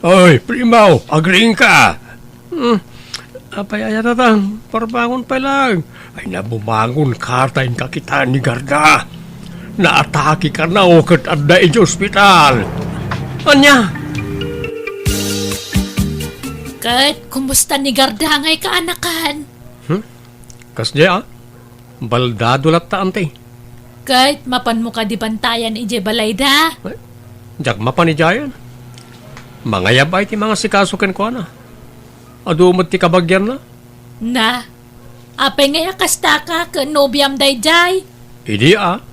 Oy, Primaw! Agriingka! Hmm. Apay aya, Tatang? Parbangon pay laeng. Ay, nabumangon ka ta inka kitaan ni Garda. Naatake kano ket adda iti ospital. Ania? Ket kumusta ni Garda ngay kaanakan? Hmm? Kasdiay, a? Baldado latta, anti. Ket mapanmo kadi bantayan idiay balayda? Ay, diak mapan idiayen. Mangayab ay ti mangasikaso kenkuana. Adu met ti kabagianna. Na, apay ngay a kastaka ken nobiam daydiay? Idi a,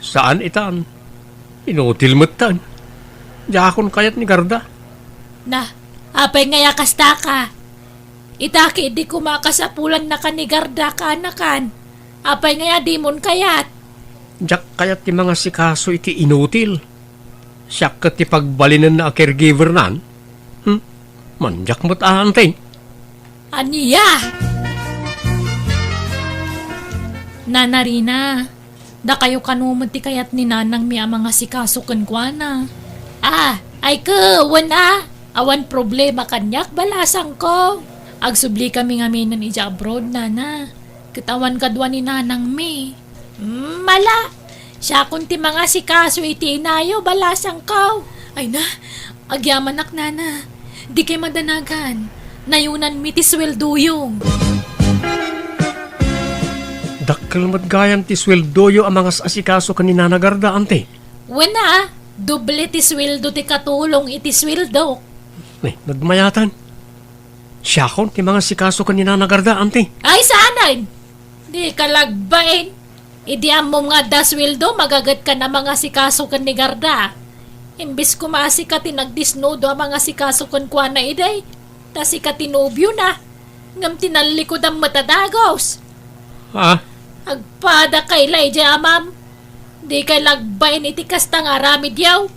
saan itan. Inutil metten. Diakon kayat ni Garda. Na, apay ngay a kastaka? Ita ketdi koma a kasapulannakan ni Garda kaanakan. Apay ngay a dimon kayat? Diak kayat ti mangasikaso iti inutil. Siak ket ti pagbalinenna a caregiver nan. Hmm? Mandiak met a, anti. Ania? Nana Rina, dakayo kano met ti kayat ni nanangmi a mangasikaso kenkuana? Ah, ay ket, wen a, awan problema kaniak, balasangko. Agsublikami ngaminen idiay abroad, nana. Ket awan kadua ni nanangmi. Mm, mala, siakon ti mangasikaso iti inayo, balasangko. Ay na, agyamanak, nana. Dikay madanagan. Nayunanmi ti sueldoyo. Dakkel met gayam ti sueldoyo a mangas-asikaso ken ni Nana Garda, anti. Wen a, doble ti sueldo ti katulong iti sueldok. Ay, nagmayatan. Siakon ti mangasikaso ken ni Nana Garda, anti. Ay, saanen? Dika lagbain. Idi ammom nga adda sueldo, magagetka a mangasikaso ken ni Garda. Imbes koma a sika ti nagdisnudo a mangasikaso kenkuana idi, ta sika ti nobiona. Ngem tinallikodam met a dagus. Ha? Agpadakay la idiay amam. Dikay lagbain iti kasta nga aramidyo.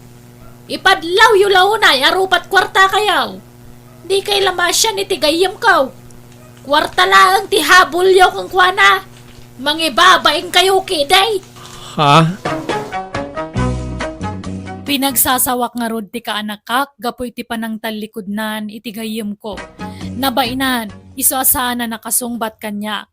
Ipadlawyo la unay a rupat kuartakayo. Dikay la masian iti gayyemko. Kuarta laeng ti habulyo kenkuana. Mangibabainkayo ketdi. Ha? Pinagsasawak ngarud ti kaanakak gapu iti panangtallikudnan iti gayyemko. Nabainan, isu a saan a nakasungbat kaniak.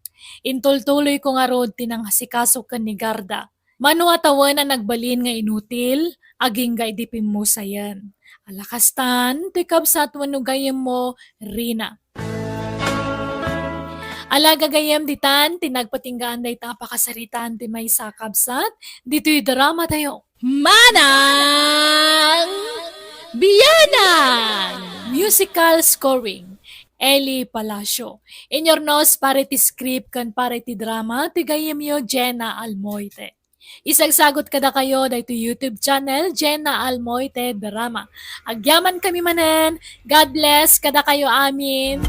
Intultuloyko ngarud ti nangasikaso ken ni Garda. Mano a tawen a nagbalin nga inutil, agingga idi pimmusayen. Ala kastan, toy kabsat wenno gayyemmo, Rina. Ala gagayyem ditan, ti nagpatinggaan dayta a pakasaritaan ti maysa a kabsat, ditoy drama tayo. Manang Bianang! Musical scoring, Eli Palacio. Inurnos para iti script ken para iti drama, ti gayyemyo, Jenna Almoite. Isagsagut kadakayo daytoy YouTube channel, Jenna Almoite Drama. Agyamankami manen. God bless kadakayo amin.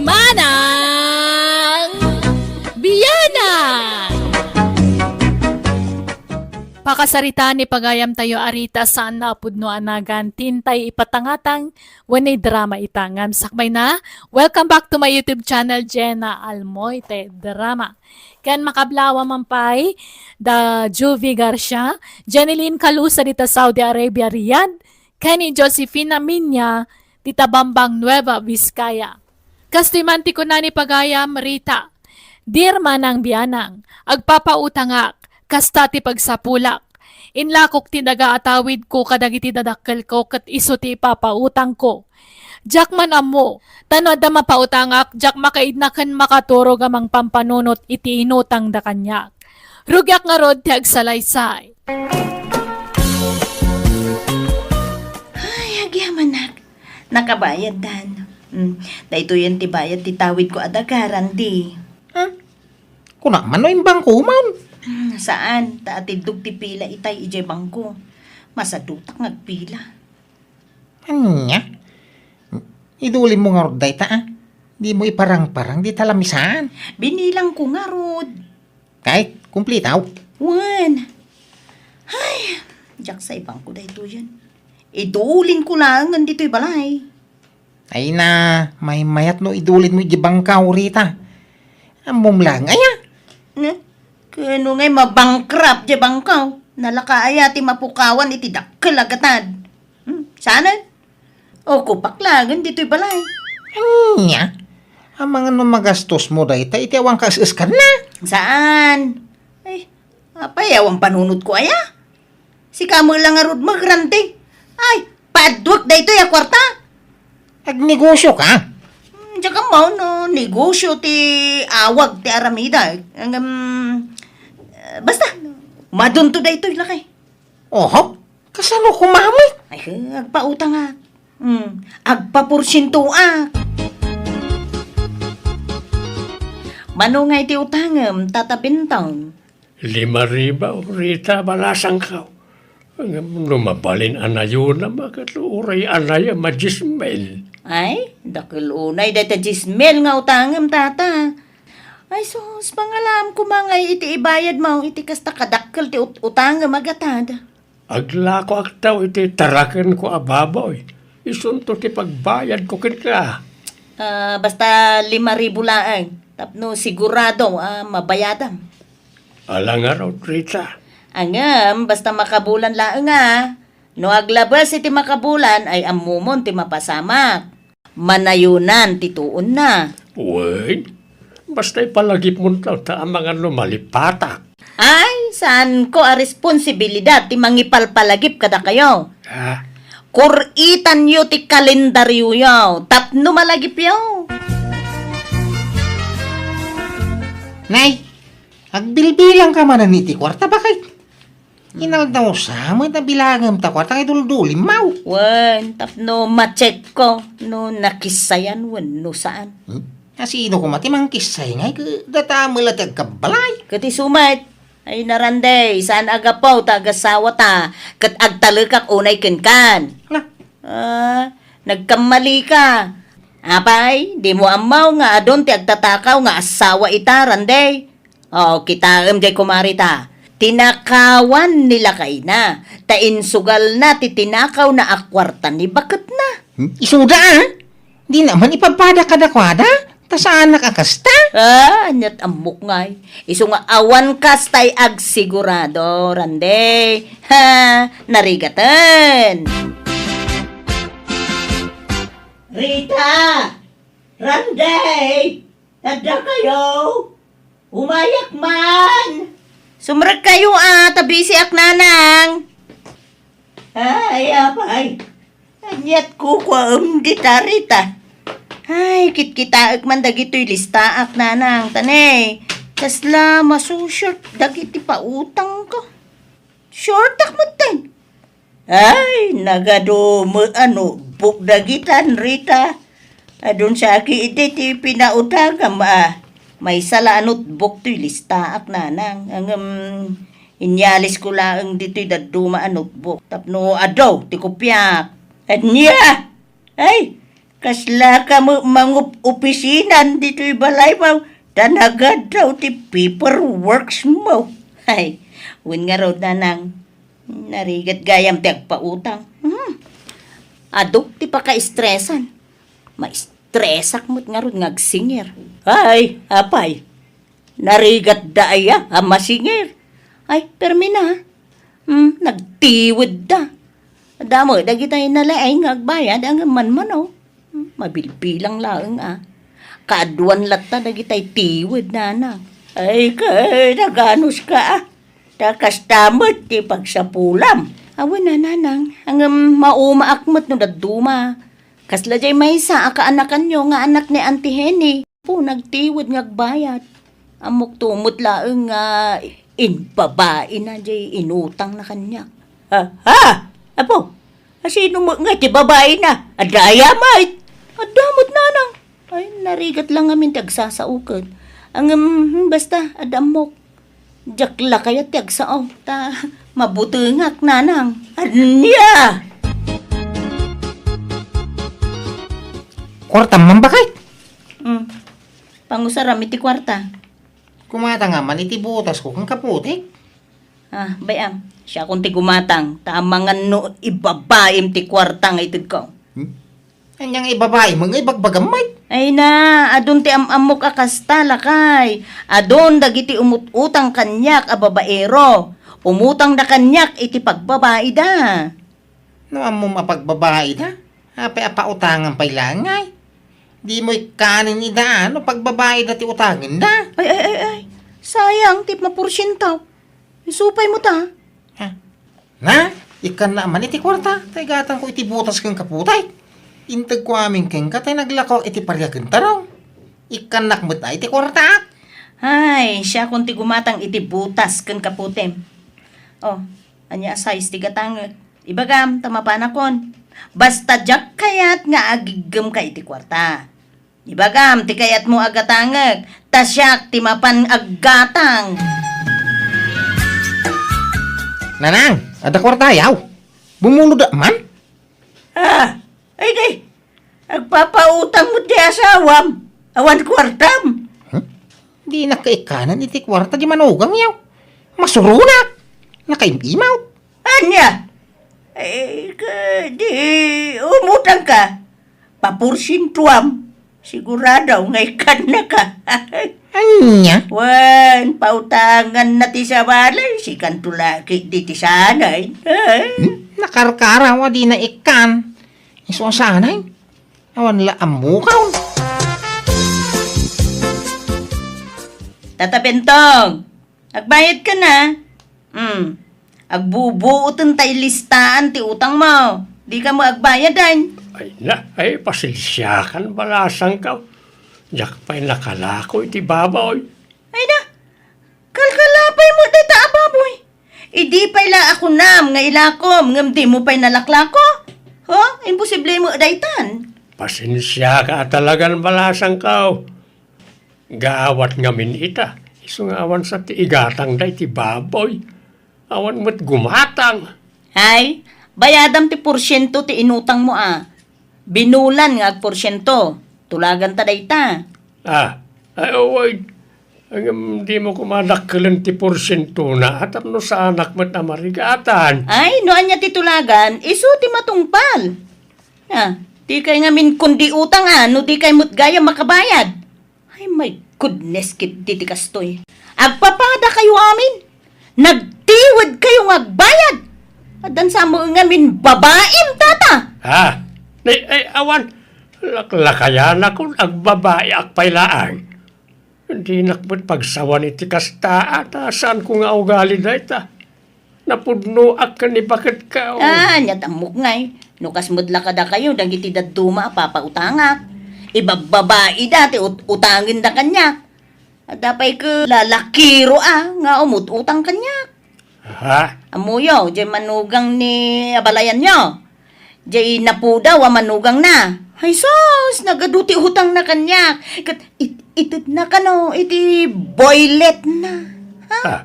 Manang Bianang! Pakasaritaan ni pagayamtayo a Rita saan a pudno a nagan ti intay ipatangatang wenno drama ita. Ngem sakbay na, welcome back to my YouTube channel, Jenna Almoite Drama. Ken makablawa man pay da Juvie Garcia, Jeneline Calusa dita Saudi Arabia, Riyadh, ken ni Josefina Minya dita Bambang, Nueva Vizcaya. Kastoy man ti kuna ni pagayam Rita, "Dear Manang Bianang, agpapautangak, kasta ti pagsapulak. Inlakok ti daga a tawidko kadagiti dadakkelko ket isu ti ipapautangko. Diak man ammo, ta no adda mapautangak, diak makaidna ken makaturog a mangpampanunot iti inutangda kaniak. Rugiak ngarud ti agsalaysay." Ay, agyamanak. Nakabayaddan. Mm, daytoyen ti bayad ti tawidko a daga, Randy. Hmm? Kuna man no imbangko man? Mm, saan, ta atiddog ti pila itay idiay bangko. Masadutak nga agpila. Ania? Idulinmo ngarud dayta, a? Dimo iparangparang dita lamisaan? Binilangko ngarud. Kay, kumplitaw? Wen. Ay, diak sa ibangko daytoyen. Idulinko laengen ditoy balay. Ay na, maymayat no idulinmo iti bangkaw, Rita. Ammom laeng aya? Ne? Kano ngay mabankrupt diay bangkaw? Nalaka aya ti mapukawan iti dakkel a gatad? Hmm, saanen? O, kupak laengen ditoy balay. Ania? Amangan no magastosmo dayta iti awan kaes-eskanna? Saan? Ay, apay, awan panunotko aya? Sika met la ngarud, Randy. Ay, paadduek daytoy a kuarta. Agnegosioka? Diak ammo no negosyo ti awag ti aramidek. Ngem, eh, basta, madunto daytoy, lakay. Oho, kasano koma met? Ay, agpautangak. Hmm, agpaporsientoak. Mano ngay ti utangem, Tata Bentong? Lima ribu, Rita, balasangko. Ngem no mabalin a nayonam, ket uray anay a madies mil. Ay, dakel unay dayta dies mil nga utangem, Tata. Ay sus, pangalaam koma ngay iti ibayadmo iti kasta kadakkel ti ut-, utangem a gatad. Aglakoakto iti tarakenko a baboy. Isunto ti pagbayadko kenka. Ah, basta lima ribu laeng, tapno sigurado a mabayadam. Ala ngarud, Rita. Ngem, basta makabulan laeng a. No aglabes iti makabulan, ay ammomon ti mapasamak. Manayonan ti tuonna. Wen, basta ipalagipmonto ta amangan no malipatak. Ay, saanko a responsibilidad ti mangipalpalagip kadakayo. Ah. Kur-itanyo ti kalendarioyo tapno malagipyo. Nay, agbilbilangka manen iti kuarta, baket? Inaldaw sa met a bilangem ta kuarta nga iduldulimmaw. Wen, tapno ma-check ko no nakissayan wenno saan. Hmm? Asino koma ti mangkissay ngay ket data met la ti agkabbalay? Ket isu met, ay narandey, saan a gapu ta agasawata ket agtalekak unay kenkan. Ala. Ah, nagkammalika. Apay, dimo ammo nga adun ti agtatakaw nga asawa ita, Randay? O, kitaem jay kumari ta. Tinakawan ni lakayna, ta insugalna ti tinakawna a kuarta ni baketna. Hmm? Isuda, ah? Dina man ipabpadak kadakuada? Ta saanak a kasta? Ah, aniat ammok ngay. Isu nga awan kastay agsigurado, Randay. Ha, narigaten. Rita! Randay! Tadda kayo! Umayak man! Sumrek kayo, ah, ta busy ak, nanang. Ay, apay. Aniat kukuaem dita, Rita? Ay, kitkitaek man dagitoy listaak, nanang. Tane, kasla masusort dagiti pautangko. Shortak metten. Ay, nagadu met a notebook dagitan, Rita. Adun saki iti ti pinautangam a. Maysa la a notebook toy listaak, nanang. Ngem, inyalisko laeng ditoy dadduma a notebook. Tapno adu ti kopiak. Ania? Ay, kasla ka met mangup-, opisinan ditoy balaymo, ta nagaddaw ti paperworks mo. Ay, wen ngarud, nanang, narigat gayam ti agpautang. Hmm. Adu ti pakaestresan. Maestresak met ngarud nga agsingir. Ay, apay, narigatda aya a masingir? Ay, permi na. Hmm, nagtiwedda. Damo dagitay nalaing nga agbayad, ngem manmano. Hmm, mabilbilang laeng a. Kaaduan latta dagitay tiwed, nanang. Ay, kay, naganuska, ah. Ta kasta met ti pagsapulam. Awan a, nanang. Ngem maumaak met no dadduma. Kasla jay maysa a kaanakanyo nga anak ni Auntie Henny. Apo, nagtiwed nga agbayad. Ammok to met laeng nga imbabaina jay inutangna kaniak. Ha? Ha? Apo, asino met nga ti babaina? Adda aya met? Adda met, nanang. Ay, narigat la ngamin ti agsasao ket. Ngem, hmm, basta, adda ammok. Diak la kayat ti agsao, ta mabutengak, nanang. Ania? Kuartam man, baket? Hmm. Pangusaram iti kuarta. Gumatang man iti butas ko ken kaputik. Ah, bay-am. Siakon ti gumatang, ta amangan no ibabaim ti kuarta nga itedko. Hmm? Ania nga ibabaim nga ibagbagam met? Ay na, adun ti am-ammok a kasta, lakay. Adun dagiti umut-utang kaniak a babaero. Umutangda kaniak iti pagbabaida. No ammom a pagbabaida, apay a pautangan pay laeng ngay? Dimo ikkanen ida no pagbabaida ti utangenda? Ay, ay, ay, ay. Sayang ti maporsientaw. Isu pay met ta. Ha? Na, ikkanna man iti kuarta, ta igatangko iti butas ken kaputik. Integko amin kenka tay naglakoak iti pariagen, tarong. Ikkannak met a iti kuartaak. Ay, siakon ti gumatang iti butas ken kaputem. Oh, ania a size ti gatangek? Ibagam, ta mapanakon. Basta diak kayat nga agiggem ka iti kuarta. Ibagam ti kayatmo a gatangek, ta siak ti mapan aggatang. Nanang, adda kuartayaw? Bumulod man? Ah, ay, kay, agpapautang mo ti asawam. Awan kuartam. Hmm? Dinak kaikkanan iti kuarta di manugangyaw. Masuronak. Nakaim-imaw. Ania? Eh, ka, di, umutang ka. Paporsientuam. Sigurado nga ikkanna ka. Ania? Wen, pautangan na ti sabali. Sikan tulaki di ti sanay. Eh? Hmm? Nakarkaraw a di na ikkan. Isu a sanay. Awan la ammukaw. Tata Bentong, agbayad ka na. Hmm. Agbubuoten tay listaan ti utang mo. Di ka mo agbayad, ay. Ay na, ay, pasensiakan, balasangkaw. Diak pay nakalako iti baboy. Ay na, kalkalapay mo dayta a baboy. Idi pay la a kunam nga ilakom ngem di mo pay nalaklako? Ho? Imposible mo daytan. Pasensiaka a talagan, balasangkaw. Gaawat ngamin ita, isu nga awan sa ti igatang dayta baboy. Awan met gumatang. Ay, bayadam ti porsiento ti inutang mo a. Binulan nga agporsiento. Tulagan ta dayta. Ah, ay, uy. Ngem di mo koma dakkelen ti porsientona, a tapno saanak met a marigatan. Ay, no ania ti tulagan, isu ti matungpal. Ah, di kay ngamin kundi utang a, no di kay met gayam makabayad. Ay, my goodness, ket diti kastoy. Agpapada kayo amin. Nagtiwed kayo nga agbayad. Addan sa mo ngamin babaim, tata. Ha? Ni, ay, awan. Laklakayanakon, agbabayak pay laang. Dinak met pagsawan iti kasta, ta saanko nga ugali dayta. Napudnoak ken ni baket ka, oh. Ah, ania ti ammok ngay. No kas met la kadakayo dagiti dadduma a papautangak. Ibabbabaida ti ut-, utangenda kaniak. Adda pay ket lalakiro a nga umut-utang kaniak. Ha? Ammoyo, diay manugang ni abalayanyo. Diay napudaw a manugangna. Ay sus, nagadu ti utangna kaniak. Ket it-, itedna kano iti boyletna. Ha? Ah,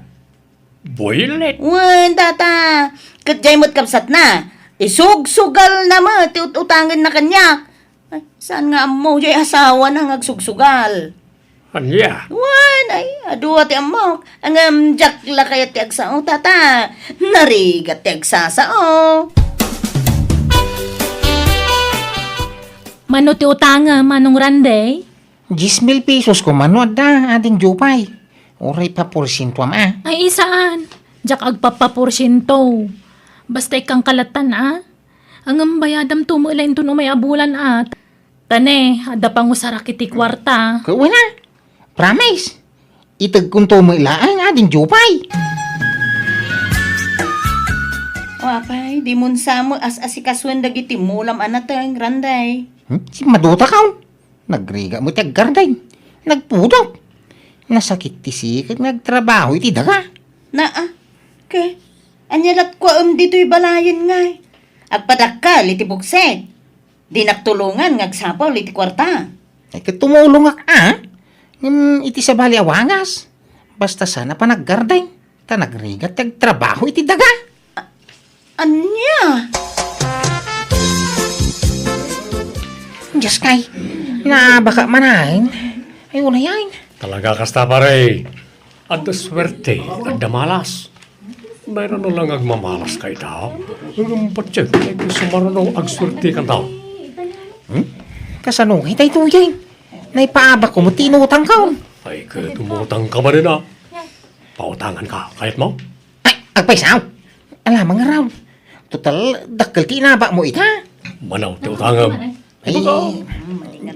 boylet? Wen, tata. Ket diay met kabsatna. Isugsugalna met ti ut-utangenna kaniak. Ay, saan nga ammo, diay asawana nga agsugsugal. Ania? Wen, ay, adu a ti ammok. Ngem diak la kayat ti agsao, tata. Narigat ti agsasao. Mano ti utangem, Manong Randy? Dies mil pesos koma no adda, Ading Jupay. Uray paporsientoam a. Ay, saan. Diak agpapaporsiento. Basta ikkan kalatan a. Ngem bayadam to met la inton umay a bulan a. Ta ne, adda pangusarak iti kuarta. Ket wen a. Promise. Itegkon to met laeng, Ading Jupay. O apay, dimon sa met as-asikasuen dagiti mulam a nateng, Randay. Hmm? Simmadutakon. Nagrigat met ti aggarden. Nagpudot. Nasakit ti siket nga agtrabaho iti daga. Naa, ke, ania latkuaem ditoy balayen ngay? Agpadakkel iti buksek. Dinak tulongan nga agsapul iti kuarta. Ay, ket tumulongak a. Ngem iti sabali a wagas. Basta saan a panaggarden. Ta nagrigat ti agtrabaho iti daga. Ania? Dios kay, naabaka manen. Ay, unayen. Talaga kasta, pare. Adda suerte, adda malas. Nairano lang agmamalas ka ita. Ngem patyen, ay, sumarano agsuerte kanta. Hmm? Kasano nga itay tuyen? Naipaabak ko mo tinutang ka, oh. Ay, ket umutang ka ba rin, ah? Pautangan ka, kayat mo? Ay, agpaysaw. Alamang nga raw. Total, dakkel ti inabak mo ita. Manaw ti utangem. Ay,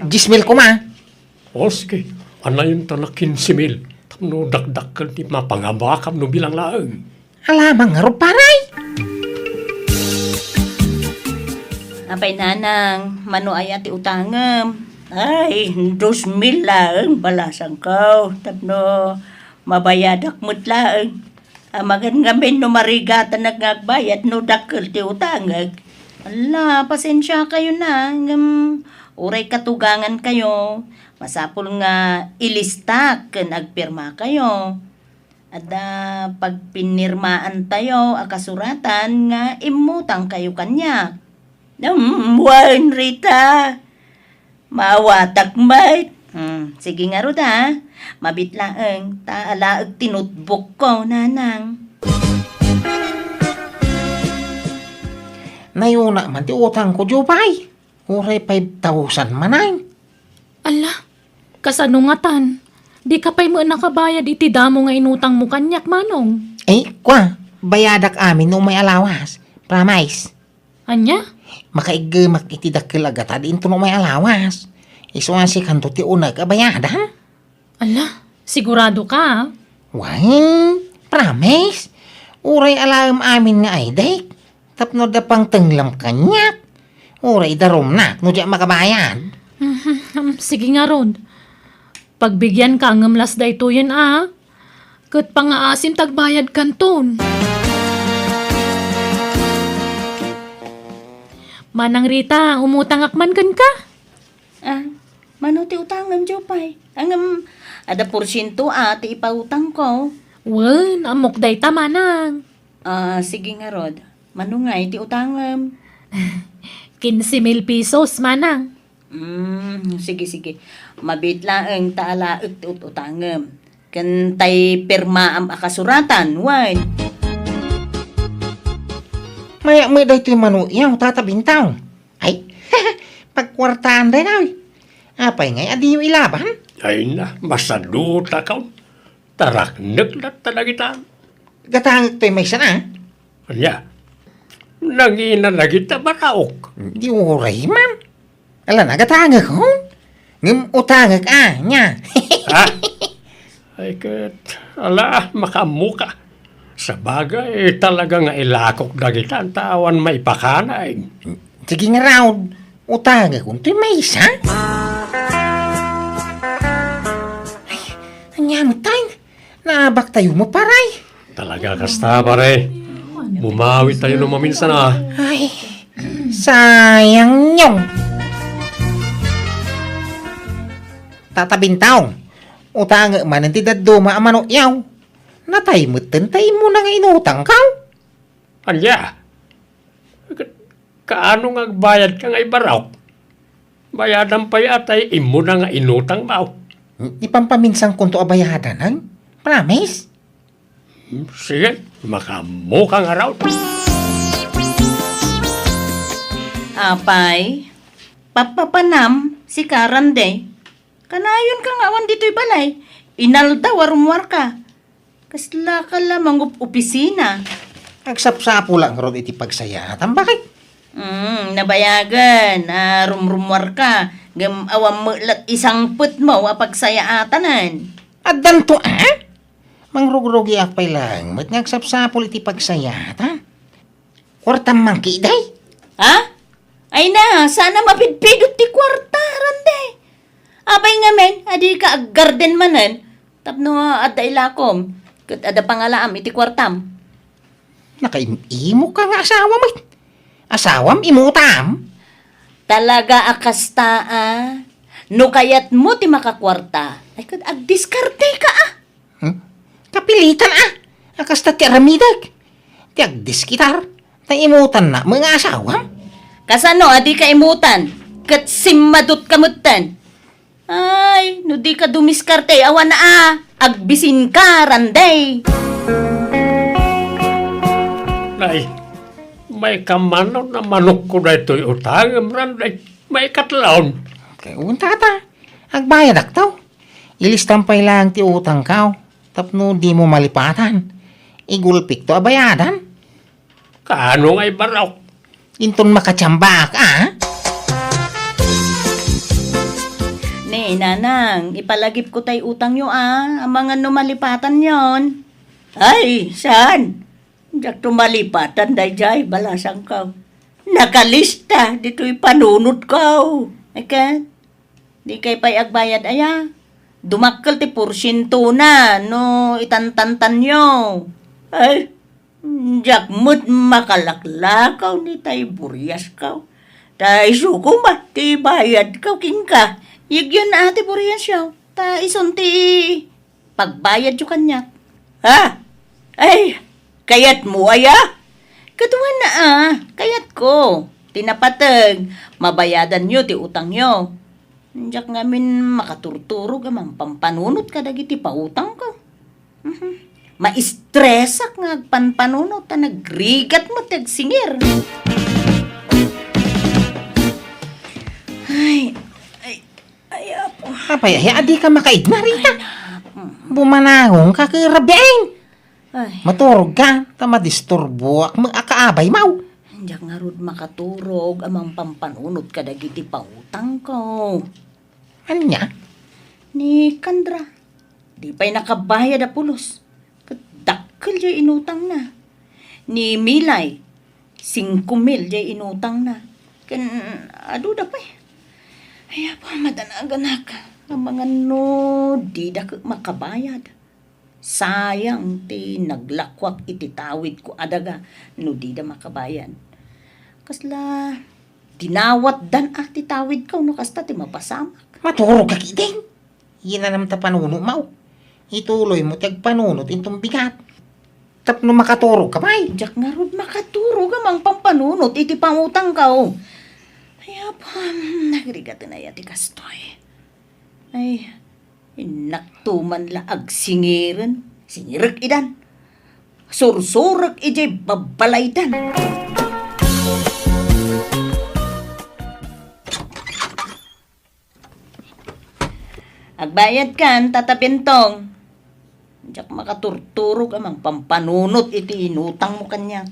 dies mil koma. O, sige. Anayon ta na kinse mil. Tapno dakdakkel ti mapangabakam no bilang laeng. Alamang nga raw, paray. Apay, nanang, mano aya ti utangem? Ay, dos mil laeng balasangko tapno mabayadak met laeng. Amangan ngamin no marigatanak nga agbayad no dakkel ti utangek. Ala, pasensiakayo na, ngem uray katugangankayo, masapul nga ilistak ken agpirmakayo. Adda pagpinirmaantayo a kasuratan nga immutangkayo kaniak. Hmm, wen, Rita. Maawatak met. Hmm, sige ngarud, a. Mabiit laeng, ta alaek ti notebookko, nanang. Nayuna man ti utangko, Jupay. Uray five thousand manen. Ala, kasano ngatan? Dika pay met nakabayad iti damo nga inutangmo kaniak, Manong. Eh, kua, bayadak amin no umay a lawas. Promise. Ania? Makaiggemak iti dakkel a gatad inton umay a lawas. Isu a sikanto ti uneg a bayadan. Ala, sigurado ka, a? Wen, promise. Uray alaem amin nga aydek. Tapno adda pangtenglam kaniak. Uray idarumnak no diak makabayad. Mhm, sige ngarud. Pagbigianka ngem las daytoyen, a. Ket pangaasim ta agbayadkanton. Manang Rita, umutangak man kenka. Ah, mano ti utangem, Jupay? Ngem, adda porsiento a ti ipautangko. Wen, ammok dayta, manang. Ah, sige ngarud. Mano ngay ti utangem? Quince mil pesos, manang. Mm, sige, sige. Mabiit laeng ta alaek ti ut-utangem. Ken tay pirmaam a kasuratan, wen. Mayat met daytoy mano, yaw, Tata Bintaw. Ay, pagkuartaan daytoy. Apay ngay a diyo ilaban? Ay na, masadutakon. Taraknek latta dagita. Gatangek toy maysa na. Ania? Nangina dagita baraok. Di uray man. Ala na, gatangek, hon? Ngem utangek, a, nia. Ha? Ay ket, ala, makaammoka. Sabagay, talaga nga ilakok dagita, ta awan maipakana, eh. Sige ngarud, utangek, untoy maysa? Ay, ania met tay? Naabaktayo met, pare. Talaga kasta, pare. Bumawitayo no maminsan, a. Ay, sayang, Nyong. Tata Bintaw, utangek manen ti dadduma a mano, yaw. Natay metten ta immuna nga inutangko. Ania? Kaano nga agbayadka nga ibaraok? Bayadan pay a tay immuna nga inutangmo. Ipampaminsankonto a bayadanan. Promise? Hmm, sige, makaammoka ngarud. Apay, papapanam, sika, Randy. Kanayonka nga awan ditoy balay. Inaldaw a rummuarka. Kaslaka la mangup-opisina. Agsapsapulak ngarud iti pagsayaatan. Bakit? Mm, nabayagen a rumrummuarka, ngem awan met la ti sangpetmo a pagsayaatanen. Addanto, a? Mangrugrugiak pay laeng met nga agsapsapul iti pagsayaatan. Kuartam man ketdi? Ha? Ay na, saan a mapidpidot ti kuarta, Randy. Apay ngamin, a dika aggarden manen, tapno adda ilakom, ket adda pangalaam iti kuartam. Nakaim-imoka nga asawa met. Asawam, imutam? Talaga a kasta, a. No kayatmo ti makakuarta, ay ket agdiskarteka, a. Hmm? Kapilitan, a. A kasta ti aramidek. Ti agdiskitar, ta imutanna met nga asawam. Kasano a dika imutan? Ket simmadutka metten. Ay, no dika dumiskarte, awan a. Agbisinka, Randy. Nay, maikamanon a manokko daytoy utangem, Randy. Maikatlaon. Kay, un, tata. Agbayadakto. Ilistam pay laeng ti utangko tapno dimo malipatan. Igulpikto a bayadan. Kaano nga ibaraok? Inton makatiambaak, a? Ni, nanang, ipalagipko tay utangyo, a. Amangan no malipatanyon. Ay, saan? Diakto malipatan daydiay, balasangko. Nakalista ditoy panunotko. Ay ket, dikay pay agbayad aya? Dumakkel ti porsientona no itantantanyo. Ay, diak met makalaklakaw ni tay buriasko. Ta isu koma ti bayadko kenka. Yegyen a ti buriasyo. Ta isun ti pagbayadyo kaniak. Ha? Ay, kayatmo aya? Kaduana a, kayatko. Ti napateg, mabayadanyo ti utangyo. Diak ngamin makaturturog a mangpampanunot kadagiti pautangko. Mhm. Maistresak nga agpanpanunot ta nagrigat met ti agsingir. Ay, ay, ay, apo. Apay, ay, adi ka makaigna, Rita? Ay, na, mm. Bumanangon ka, karabiin. Ay. Maturog ka, ta madisturboak met a kaabaymo. Diak ngarud makaturog a mangpampanunot kadagiti pautangko. Ania? Ni Candra, di pay nakabayad a pulos. Ket dakkel diay inutangna. Ni Milay, singko mil diay inutangna. Ken adu da pay. Ay, apo, madanaganak. Amangan no dida ket makabayad. Sayang ti naglakuak iti tawidko a daga no dida makabayad. Kasla dinawatdan a ti tawidko no kasta ti mapasamak. Maturog ka ketdin. Inanam ta panunotmo. Ituloymo ti agpanunot inton bigat. Tapno makaturog ka pay. Diak ngarud makaturog a mangpampanunot iti pangutangko. Ay, apo, nagrigaten aya ti kastoy. Ay, innakto man la agsingiren, singirek idan. Sursurek idiay babbalaydan. Agbayadkan, Tata Bentong. Diak makaturturog a mangpampanunot iti inutangmo kaniak.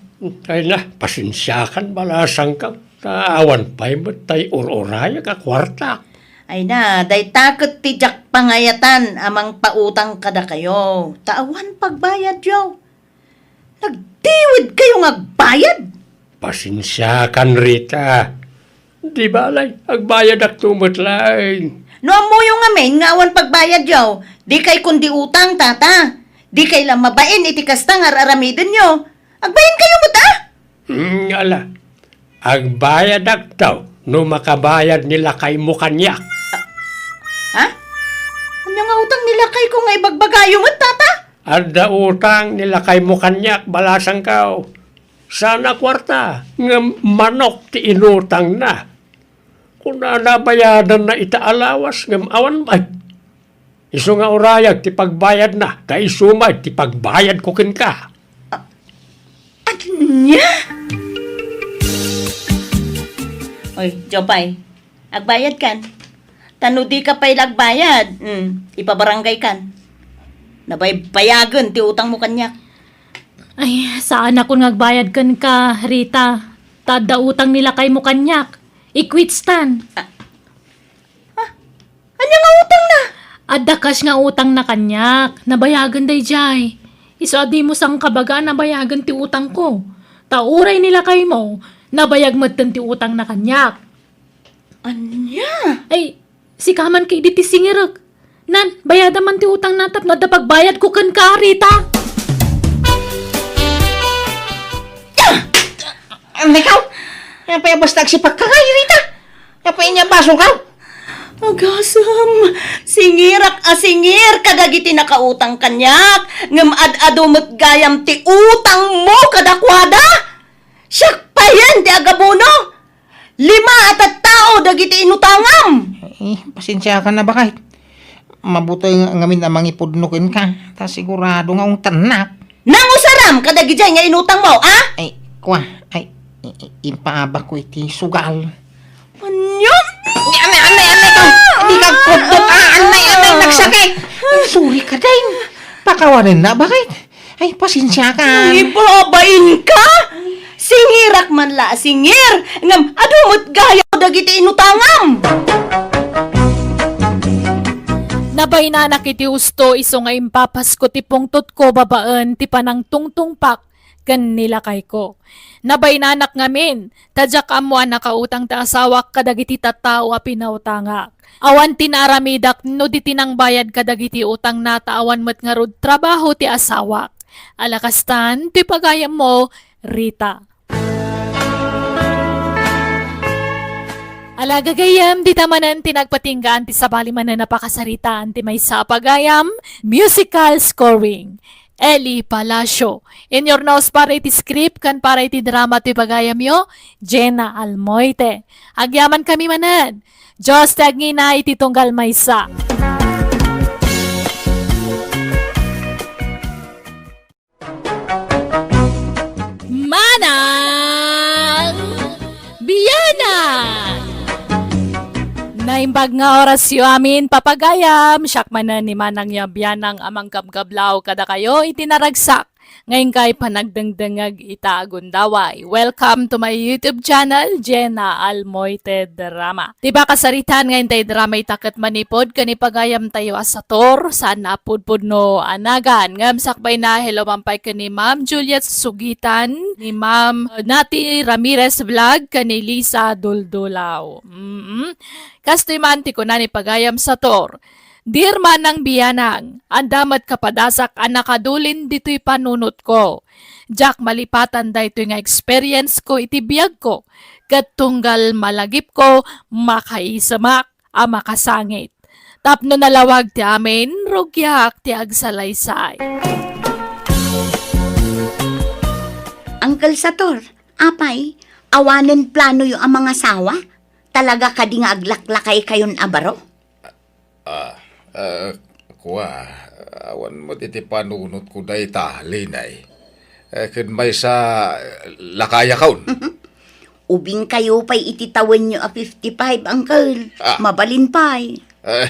Ay na, pasensiakan, balasangko. Ta awan pay met tay ur-urayek a kuartak. Ay na, dayta ket ti diak pangayatan a mangpautang kadakayo. Ta awan pagbayadyo. Nagtiwid kayo nga agbayad? Pasensiakan, Rita. Di balay, agbayadakto met laeng. No ammoyo ngamin nga awan pagbayadyo, di kay kundi utang, tata. Di kay la mabain iti kasta nga ar-aramidenyo. Agbain kayo met, a? Hmm, ala. Agbayadakto no makabayad ni lakaymo kaniak. Ha? Ania nga utang ni lakayko nga ibagbagayo met, tata? Adda utang ni lakaymo kaniak, balasangko. Saan a kuarta, ngem manok ti inutangna. Kunana, bayadanna ita a lawas, ngem awan met. Isu nga urayag ti pagbayadna, ta isu met ti pagbayadko kenka. A-, ania? Oy, Jopay, agbayadkan. Ta no dika pay la agbayad, mm, ipabarangaykan. Nabaybayagen ti utangmo kaniak. Ay, saanakon nga agbayad kenka, Rita. Ta adda utang ni lakaymo kaniak. Ikwitstan. Ah, ah, ania nga utangna? Adda cash nga utangna kaniak. Nabayagen daydiay. Isu a dimo sangkabaga a nabayagen ti utangko. Ta uray ni lakaymo, nabayag metten ti utangna kaniak. Ania? Ay, sika man ketdi ti singirek. Nan, bayada man ti utangna tapno adda pagbayadko kenka, Rita. Ania kaw? Apay a basta agsipakka ngay, Rita? Apay ania basolkaw? Agasem, singirak a singir kadagiti nakautang kaniak, ngem ad-adu met gayam ti utangmo kadakuada. Siak payen ti agabono. Lima a tattao dagiti inutangam. Eh, pasensiakan a, baket. Mabuti nga ngamin a mangipudno kenka, ta sigurado nga ungtannak. Nangusaram kadagidiay nga inutangmo, a? Ay, kua, ay, i-, i-, impaabakko iti sugal. Ania? Anay, anay, anay, anay, ka. Di ka kudot, a, anay, anay, nagsakit. Sorry ka, Deng. Pakawanenna, baket. Ay, pasensiakan. Ibabainka? Singirak man la a singir, ngem adu met gayam dagiti inutangam. Nabaynanak iti husto isu nga impapasko ti pungtotko babaen ti panangtungtungpak ken ni lakayko. Nabainanak ngamin, ta diak ammo a nakautang ti asawak kadagiti tattao a pinautangak. Awan ti naaramidak no di ti nangbayad kadagiti utangna ta awan met ngarud trabaho ti asawak. Ala kastan, ti pagayammo, Rita. Ala gagayyem, dita manen ti nagpatinggaan ti sabali manen a pakasaritaan ti maysa a pagayam, musical scoring. Eli Palacio. Inyurnos para iti script ken para iti drama ti pagayamyo, Jenna Almoite. Agyamankami manen. Dios ti agngina iti tunggal maysa. Manang Bianang! Naimbag nga orasyo amin, papagayam. Siak manen ni Manangyo a Bianang a mangkabkablaw kadakayo iti naragsak nga inkay panagdengdengngeg ita a gundaway. Welcome to my YouTube channel, Jenna Almoite Drama. Ti pakasaritaan nga intay drama ita ket manipud ken ni pagayamtayo a Sator, saan a pudpudno a nagan. Ngem sakbayna, hello man pay ken ni Ma'am Juliet Sugitan, ni Ma'am Nati Ramirez Vlog, ken ni Lisa Duldulaw. Mm. Kastoy man ti kuna ni pagayam Sator, Dear Manang Bianang, adda met kapadasak a nakadulin ditoy panunotko. Diak malipatan daytoy nga experience ko iti biagko, ket tunggal malagipko, makaisemak a makasangit. Tapno nalawag ti amin, rugiak ti agsalaysay. Uncle Sator, apay, awanen planoyo a mangasawa? Talaga kadi nga aglaklakaykayon a baro? Ah, ah, kua, awan met iti panunotko dayta, Linay. Eh, ken maysa, lakayakon. Ubingkayo pay iti tawenyo a fifty-five, uncle. Ah. Mabalin pay. Eh,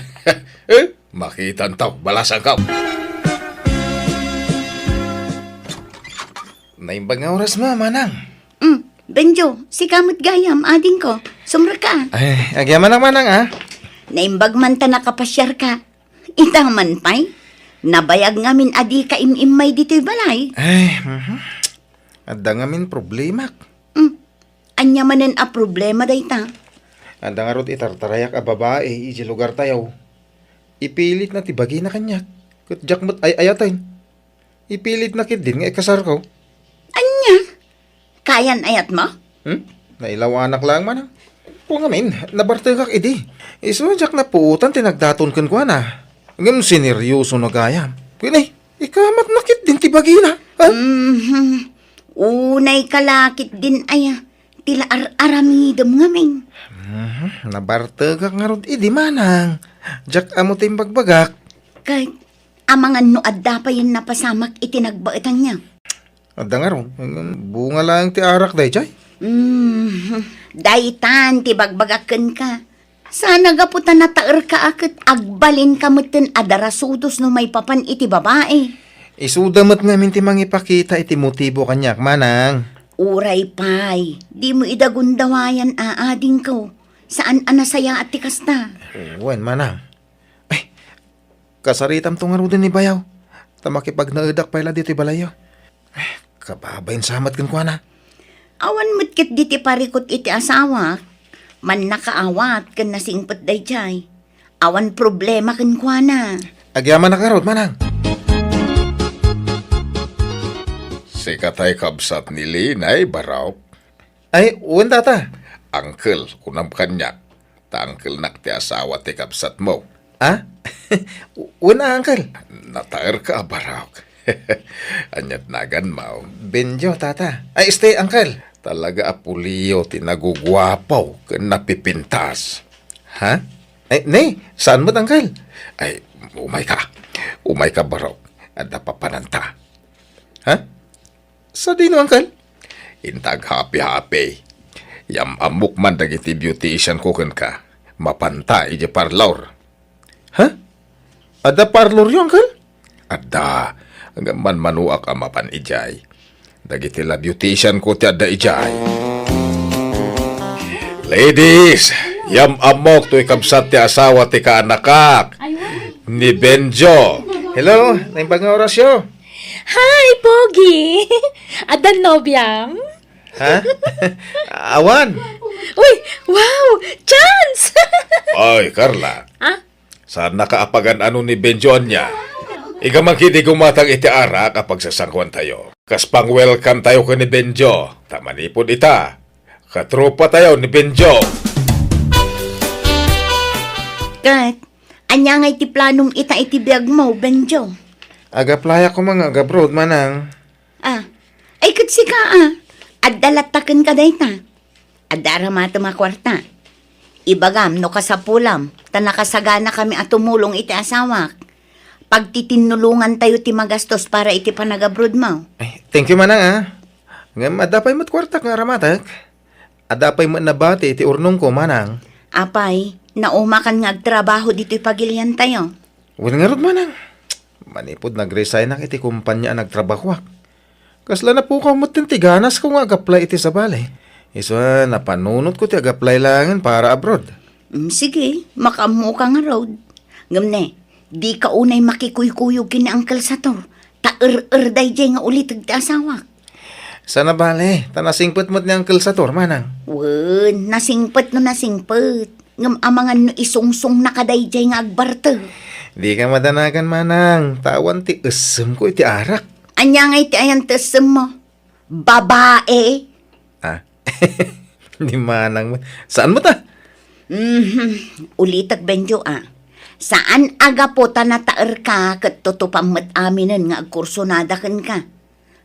eh, makitanto, balasangko. Naimbag nga oras mo, manang. Mm, Benjo, sika met gayam, adingko. Sumrekka. Ay, agyamanak, manang, ah. Naimbag man ta nakapasiarka. Ita man pay, nabayag ngamin a dika im-immay ditoy balay. Ay, mhm. Adda ngamin problemak. Mm. Ania manen a problema dayta? Adda ngarud itartarayak a babai idiay lugartayo. Ipilitna ti bagina kaniak, ket diak met ay-ayaten. Ipilitna ketdin nga ikasarko. Ania? Kayan-ayatmo? Hmm? Nailawanak laeng, manang. Kua ngamin, nabartekak idi. Isu a diak napuotan ti nagdaton kenkuana. Ngem sineryosona gayam. Wen, ikamatna ketdin ti bagina. Ha? Mhm. Unayka la ketdin aya ti la ar-aramidem ngamin. Mhm. Nabartekak ngarud idi, manang. Diak ammo ti imbagbagak. Ket amangan no adda payen napasamak iti nagbaetanna. Adda ngarud, bunga laeng ti arak daydiay. Mm, daytan ti bagbagak kenka. Sana gapu ta nataerka a ket agbalinka metten a darasudos no maipapan iti babai. Isuda met ngamin ti mangipakita iti motibo kaniak, manang. Uray pay, dimo ida gundawayan a adingko. Saan a nasayaat ti kasta. Wen, manang. Ay, kasaritamto ngaruden ni bayaw, ta makipagnaedak pay la ditoy balayyo. Eh, kababain sa met kenkuana. Awan met ketdi ti parikut iti asawak, mannakaawat ken nasingpet daydiay. Awan problema kenkuana. Agyamanak ngarud, manang. Sika tay kabsat ni Linay, barok? Ay, wen, tata. Uncle, kunam kaniak, ta uncle-nak ti asawa ti kabsatmo. Ah? Wen a, uncle. Nataerka a barok. Aniat naganmo? Benjo, tata. Ay, este, uncle. Talaga a pulio ti naguguapo ken napipintas. Ha? Ay, ne, saan met, uncle? Ay, umayka. Umayka, barok. Adda papananta. Ha? Sadino, uncle? Inta aghapi-hapi. Yam-ammok man dagiti beautician ko kenka. Mapanta idiay parlor. Ha? Adda parloryo, uncle? Adda. Ngem manmanoak a mapan idiay. Dagiti la beautician ko ti adda idiay. Ladies, yam-ammok toy kabsat ti asawa ti kaanakak, ni Benjo. Hello, naimbag nga orasyo. Hi, Pogi! Addan nobiam? Ha? Awan. Uy, wow! Chance! Ay, Carla. Ha? Saannaka a pagan-ano ni Benjo ania? Iga man ketdi gumatang iti arak a pagsasangkuantayo. Kas pang-welcome tayo ken ni Benjo, ta manipud ita, katropa tayo ni Benjo. Ket, ania ngay ti planom ita iti biagmo, Benjo? Ag-applyak koma nga ag-abroad, manang. Ah, ay ket sika, ah. Adda latta kenka dayta. Adda aramatem a kuarta. Ibagam no kasapulam, ta nakasaganakami a tumulong iti asawak. Pagtitinnulongantayo ti magastos para iti panagabrodmo. Ay, thank you, manang, ah. Ngem adda pay met kuartak nga aramatek. Adda pay met nabati iti urnongko, manang. Apay, naumakan nga agtrabaho ditoy pagiliantayo? Wen ngarud, manang. Manipud nagresignak iti kompania a nagtrabahoak. Kasla napukaw metten ti ganasko nga ag-apply iti sabali. Isu a napanunotko ti ag-apply laengen para abroad. Mm, sige, makaammoka ngarud. Ngem ne, dika unay makikuykuyog ken ni Uncle Sator, ta er-er daydiay nga uliteg ti asawak. Saan a bale, ta nasingpet met ni Uncle Sator, manang. Wen, nasingpet no nasingpet. Ngem amangan no isungsungnaka daydiay nga agbarter. Dika madanagan, manang, ta awan ti essemko iti arak. Ania ngay ti ayan ti essemmo? Babae? Ah, ni manang met. Saan met, ah? Mhm. Ulitek, Benjo, ah. Saan a gapu ta nataerka ket tutupam met aminen nga agkursonada kenka.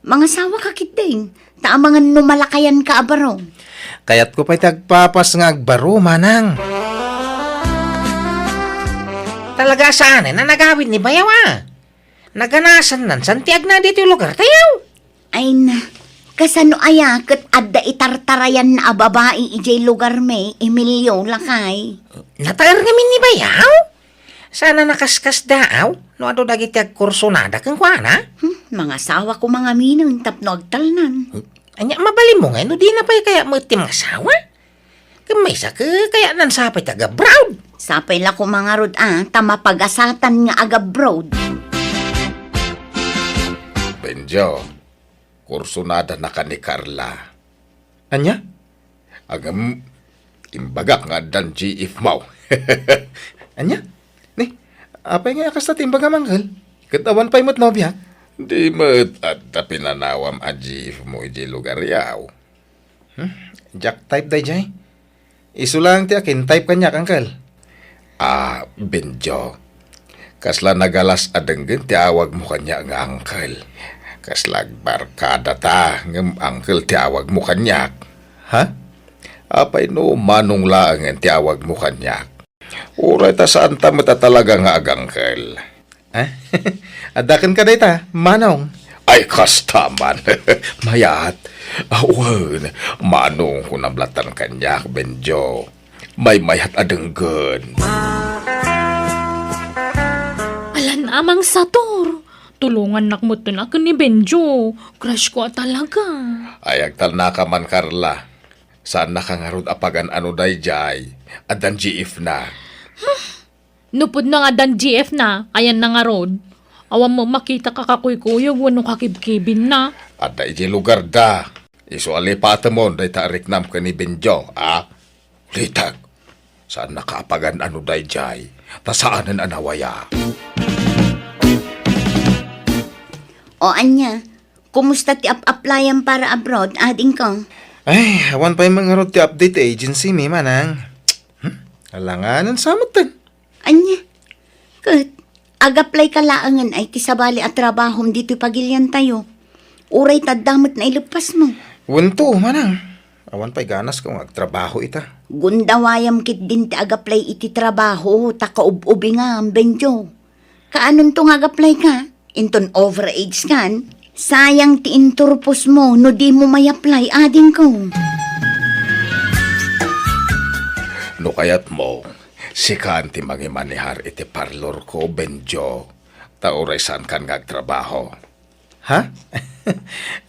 Mangasawaka ketdin, ta amangan no malakayanka a baro. Kayatko pay ti agpapas nga agbaro, manang. Talaga a saanen a nagawid ni bayaw, a? Naganasannan san ti agna ditoy lugartayo? Ay na, kasano aya ket adda itartarayanna a babai idiay lugarmi, Emilio, lakay? Nataer ngamin ni bayaw? Saan a nakaskasdaaw no adu dagiti agkursonada kenkuana? Hmm, mangasawa koma ngamin tapno agtalnan. Ania, mabalinmo ngay no dina pay kayat met ti mangasawa? Ken maysa, ke-, kayatnan sapay ti agabroad. Sapay la koma ngarud a, ta mapagasatan nga agabroad. Benjo, kursonadanaka ni Carla. Ania? Ngem, imbagak nga addan G F mo. Ania? Ni, apay nga a kasta ti imbagam, Uncle? Ket awan pay met nobiak? Di met adda pinanawam a G F mo idiay lugaryo. Hmm? Diak type daydiay. Isu laeng ti akin type kaniak, Uncle. Ah, Benjo. Kasla nagalas a denggen ti awagmo kaniak nga uncle. Kasla agbarkada ta, ngem uncle ti awagmo kaniak. Ha? Apay no Manong laengen ti awagmo kaniak? Uray ta saan ta met a talaga nga agangkel. Ah? Adda kenka dayta, Manong? Ay, kasta man. Mayat. Ah, wen, Manong, kunam lattan kaniak, Benjo. Maymayat a denggen. Alan a, Mang Sator, tulongannak metten a ken ni Benjo. Crush ko a talaga. Ay, agtalnaka man, Carla. Saannaka ngarud a pagan-ano daydiay. Addan G F na. Nupod no nga addan G F na, ayanna ngarud. Awan met makitaka kakuykuyog wenno kakibkibinna. Adda idiay lugarda. Isu a lipatemon dayta a riknam ken ni Benjo, a? Ulitek, saannaka a pagan-ano daydiay, ta saanen a nawaya. O ania, kumusta ti ap-applyam para abroad, adingko? Ay, awan pay met ngarud ti update ti agency mi, manang. Hmm? Alanganen sa metten. Ania? Ket, ag-apply ka laengen ay ti sabali a trabahom ditoy pagiliantayo. Uray ta adda met naileppasmo. Wen to, manang. Awan pay ganasko nga agtrabaho ita. Gundawayam ketdin ti ag-apply iti trabaho ta kaub-ubingam, Benjo. Kaanonto nga ag-apply ka? Inton overage kan? Sayang ti inturposmo no dimo may-apply, adingko. No kayatmo, sikan ti mangimanehar iti parlor ko, Benjo. Ta uray saankan nga agtrabaho. Ha?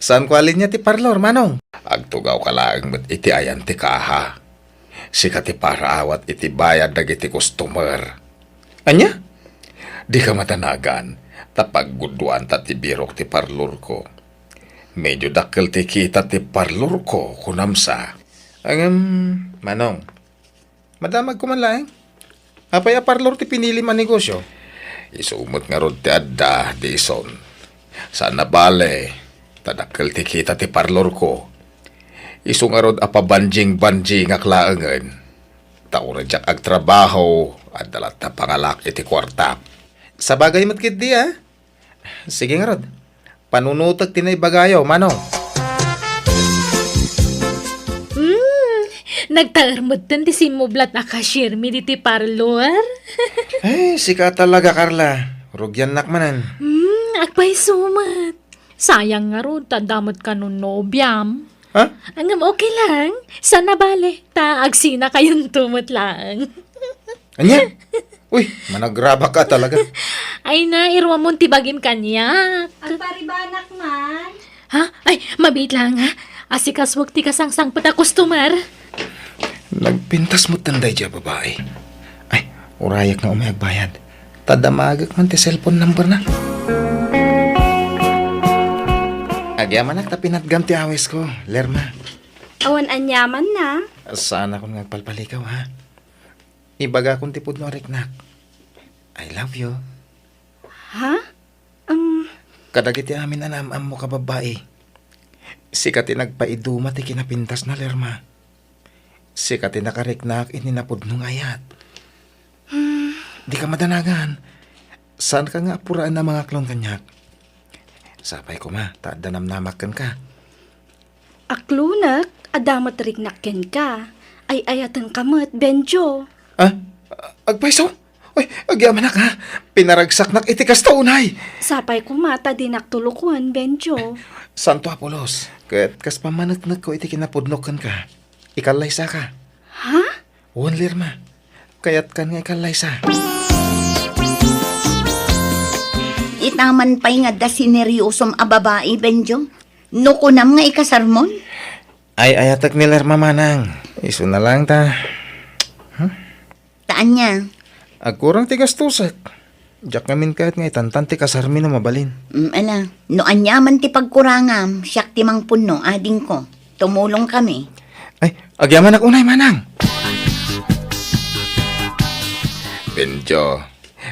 Saanko a linia ti parlor, Manong? Agtugawka laeng met iti ayan ti kaha. Sika ti paraawat iti bayad dagiti customer. Ania? Dika madanagan, Ta pagguduanta ti birok ti parlorko. Medio dakkel ti kita ti parlorko, kunam sa. Ngem, Manong, madamagko man laeng. Apay a parlor ti pinilim a negosio? Isu met ngarud ti adda, Dison. Saan a bale, ta dakkel ti kita ti parlorko. Isu ngarud a pabanjing-banjingak laengen. Ta uray diak agtrabaho, adda latta pangalak iti kuartak. Sabagay met ketdi, a? Sige ngarud. Panunotek ti naibagayo, Manong. Hmm, nagtaer metten ti simmublat a cashier mi diti parlor. Eh, sika talaga, Carla. Rugiannak manen. Hmm, agpayso met. Sayang ngarud, ta adda met kano nobiam. Ha? Ngem okay lang. Saan a bale, ta agsinakayonto met laeng. Ania? Uy, managrabak ka talaga. Ay na, iruamon ti bagim kaniak. Agparibanak man. Ha? Ay, mabiit lang, ha? Asikasuak ti kasangsangpet a customer. Nagpintas metten daydiay a babai. Ay, urayak nga umay agbayad. Ta damagek man ti cellphone number na. Agyamanak ta pinatgam ti awisko, Lerma. Awan aniamanna. Saanakon nga agpalpalikaw, ha? Ibagakon ti pudno a riknak. I love you. Ha? Um, Kadagiti amin a naam-ammo ka babbai, sika ti nagpaiduma ti kinapintasna, Lerma. Sika ti nakariknak iti napudno nga ayat. Hmm. Dika madanagan. Saanka nga apuraen a mangaklon kaniak. Sapay koma, ta adda namnamak kenka. Aklonek, adda met riknak kenka. Ay-ayatenka met, Benjo. Ah? Agpayso? Uy, agyamanak, ha? Pinaragsaknak iti kasta unay. Sapay koma ta dinak tulokon, Benjo. Santo a pulos, ket kas pammaneknekko iti kinapudnok kenka, ikallaysaka. Ha? Wen, Lerma. Kayatkan nga ikallaysa. Itaman pay nga adda sineryosom a babai, Benjo. No kunam nga ikasarmon? Ay-ayatek ni Lerma, manang. Isuna lang ta. Hmm? Ta ania? Agkurang ti gastosek. Diak ngamin kayat nga itantan ti kasarmi no mabalin. Mm, ala, no aniaman ti pagkurangam, siak ti mangpunno, adingko. Tumulongkami. Ay, agyamanak unay, manang. Benjo,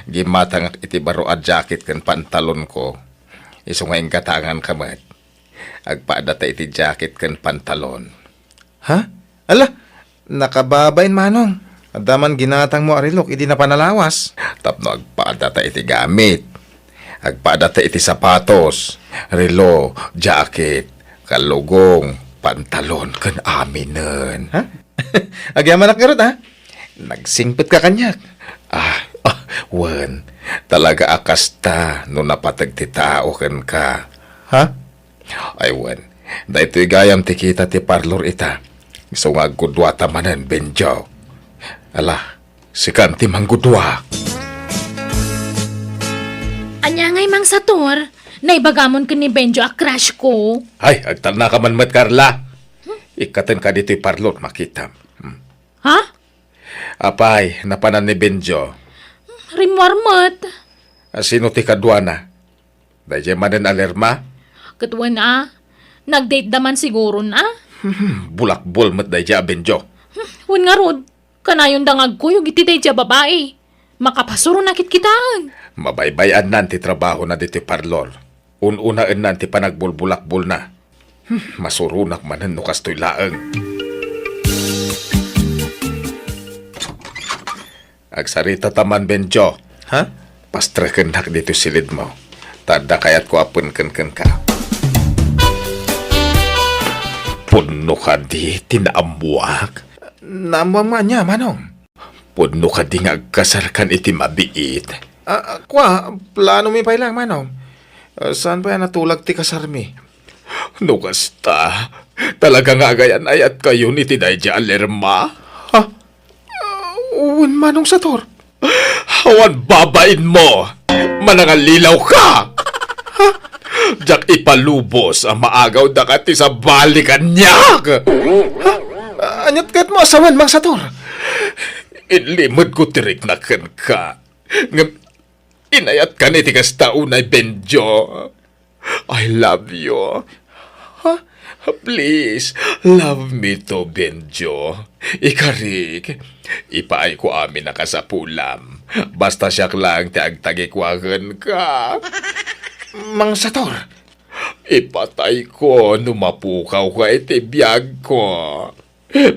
gimmatangak iti baro a jacket ken pantalonko. Isu nga inggatanganka met. Agpaadata iti jacket ken pantalon. Ha? Ala, nakababain, manong. Adda man ginatangmo a relok idi napan a lawas. Tapno agpaadata iti gamit. Agpaadata iti sapatos, relo, jacket, kallugong, pantalon, ken aminen. Ha? Agyamanak ngarud, ha? Nagsingpetka kaniak. Ah, ah, wen, talaga a kasta no napateg ti tao kenka. Ha? Ay wen, daytoy gayam ti kita ti parlor ita. Isu nga agguduata manen, Benjo. Ala, sikan ti manggudua. Ania ngay, Mang Sator? Naibagamon ken ni Benjo a crush ko. Ay, agtalnaka man met, Carla. Ikkatenka ditoy parlor, makitam. Hmm. Ha? Apay, napanan ni Benjo? Rimmuar met. A, sino ti kaduana? Daydiay manen a Lerma? Ket wen a, nag-date da man siguron a. Bulakbol met daydiay a Benjo. Wen ngarud, kanayonda nga agkuyog iti daydiay a babai. Makapasuronak ket kitaen. Mabaybay-annan ti trabahona ditoy parlor. Un-unaennan ti panagbulbulakbolna. Hmm, masuronak manen no kastoy laeng. Agsarita ta man, Benjo. Ha? Pastrekennak ditoy silidmo. Ta adda kayatko a penken kenka. Pudno kadi ti naammoak? Naammoam nga ania, manong? Pudno kadi nga agkasarkan iti mabiit? Ah, ah, kua, planomi pay laeng, manong. Ah, saan pay a natulag ti kasarmi? No kasta, talaga nga agayan-ayatkayon iti daydiay a Lerma? Ha? Ah, wen, Manong Sator. Awan babainmo! Manangalilaw ka! Ha? Diak ipalubos a maagaw daka ti sabali kaniak! Ha? Aniat kayatmo a sawen, Mang Sator? Inlimedko ti riknak kenka. Ngem, Inayatkan iti kasta unay, Benjo. I love you. Ha? Please, love me too, Benjo. Ikarik, ipaayko amin a kasapulam. Basta siak laeng ti agtagikua kenka. Mang Sator, ipatayko no mapukawka iti biagko.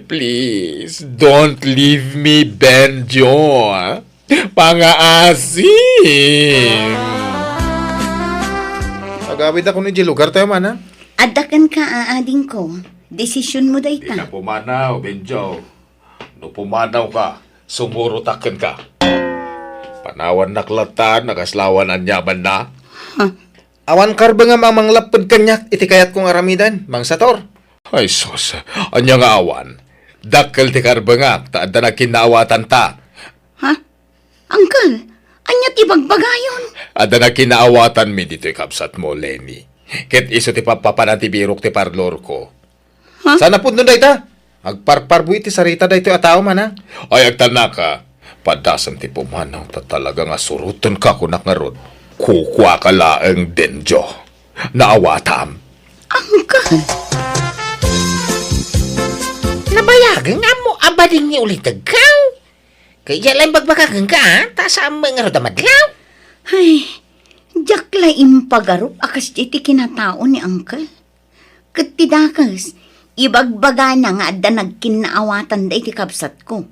Please, don't leave me, Benjo. Pangaasim. Agawidakon idiay lugartayo, manang. Adda kenka, adingko. Desisionmo dayta. Dika pumanaw, Benjo. No pumanawka, sumurotak kenka. Panawannak latta no kasla awan aniamanna. Huh? Awan karbengam a manglapped kaniak iti kayatko nga aramiden, Mang Sator. Ay sus, ania nga awan? Dakkel ti karbengak ta adda nagkinnaawatanta. Ha? Uncle, ania ti bagbagayon? Adda nagkinnaawatanmi ditoy kabsatmo, Lenny. Ket isu ti pappapanan ti birok ti parlorko. Ha? Saan a pudno dayta? Agparparbo iti sarita daytoy a tao, manang. Ay, agtalnaka. Padasem ti pumanaw ta talaga nga surotenka, kunak ngarud. Kukuaka laeng, Benjo. Naawatam. Uncle. Nabayagen nga ammo a badin ni ulitegkaw. Kay diak laeng bagbaga kenka, a, ta saan met ngarud a madlaw. Ay, diak la impagarup a kasdiay ti kinatao ni Uncle. Ket ti dakes, ibagbagana nga adda nagkinnaawatan daydi kabsatko.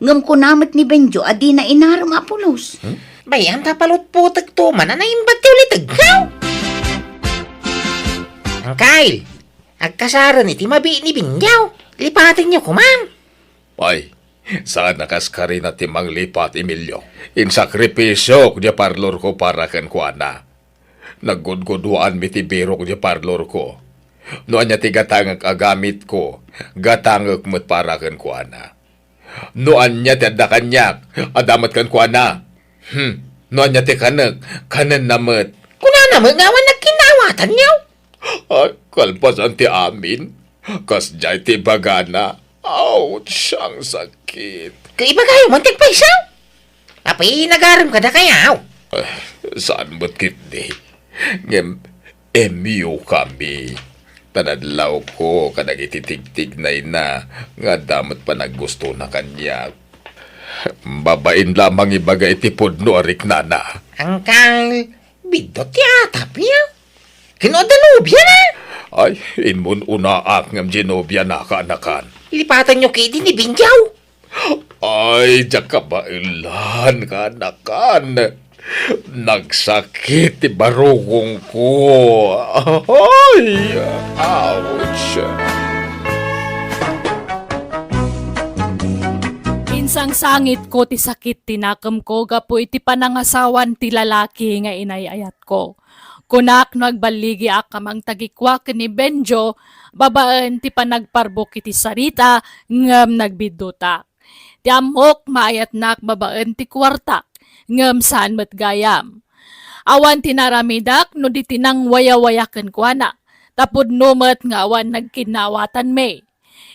Ngem kuna met ni Benjo a dina inarem a pulos. Hmm? Bay-am ta palutpotekto man a naimbag ti ulitegkaw. Uncle, agkasaren iti mabiit ni Benjo. Lipatenyo koma. Ay, saan a kas karina ti manglipat, Emilio. Insakripisiok diay parlorko para kenkuana. Naggudguduaanmi ti birok diay parlorko. No ania ti gatangek a gamitko, gatangek met para kenkuana. No ania ti adda kaniak, adda met kenkuana. Hmm, no ania ti kanek, kanenna met. Kunana met nga awan nagkinnaawatanyo? Ay, kalpasan ti amin. Kasdiay ti ibagana. Ouch, ang sakit. Kaibagayo man ti agpayso? Apay, nagarem kadakayo? Eh, saan met ketdi? Ngem, M U kami. Ta nadlawko kadagiti tigtignayna nga adda met panaggustona kaniak. Babain la a mangibaga iti pudno a riknana. Uncle, biddut ti atapyo. Ken no adda nobiana? Ay, immun-unaak ngem diay nobiana, kaanakan. Lipatanyo ketdi ni Benjo. Ay, diak kabaelan, kaanakan. Nagsakit ti barugongko. Ay, ouch. Insangsangitko ti sakit ti nakemko gapu iti panangasawan ti lalaki nga inay-ayatko. Kunak no agballigiak a mangtagikua ken ni Benjo babaen ti panagparbok iti sarita ngem nagbiddutak. Ti ammok, maayatnak babaen ti kuartak, ngem saan met gayam. Awan ti naramidak no di ti nangwayawaya kenkuana, ta pudno met nga awan nagkinnaawatanmi.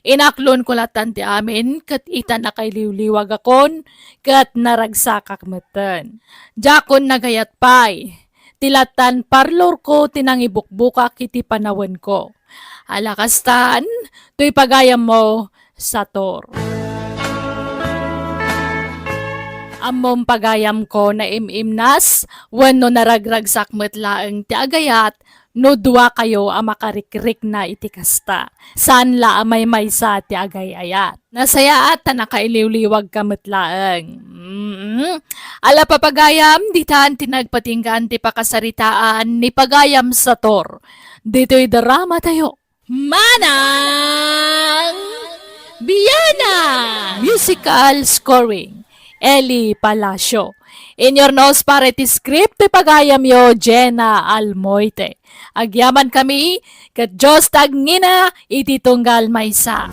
Inaklonko latan ti amin ket ita nakailiwliwagakon ket naragsakak metten. Diakon nagayat pay. Ti latan parlorko ti nangibukbukak iti panawenko. Ala kastan, toy pagayammo, Sator. Ammom pagayamko, naim-imnas, wenno naragragsak met laeng ti agayat, no duakayo a makarikrikna iti kasta. Saan la a maymaysa ti agay-ayat. Nasayaat ta nakailiwliwagka met laeng. Mm. Ala, papagayam, ditan ti nagpatinggaan ti pakasaritaan ni pagayam Sator. Ditoy drama tayo. Manang Biana! Musical scoring, Eli Palacio. Inurnos para iti script ti pagayamyo, Jenna Almoite. Agyaman kami, ket Dios ti agngina iti tunggal maysa.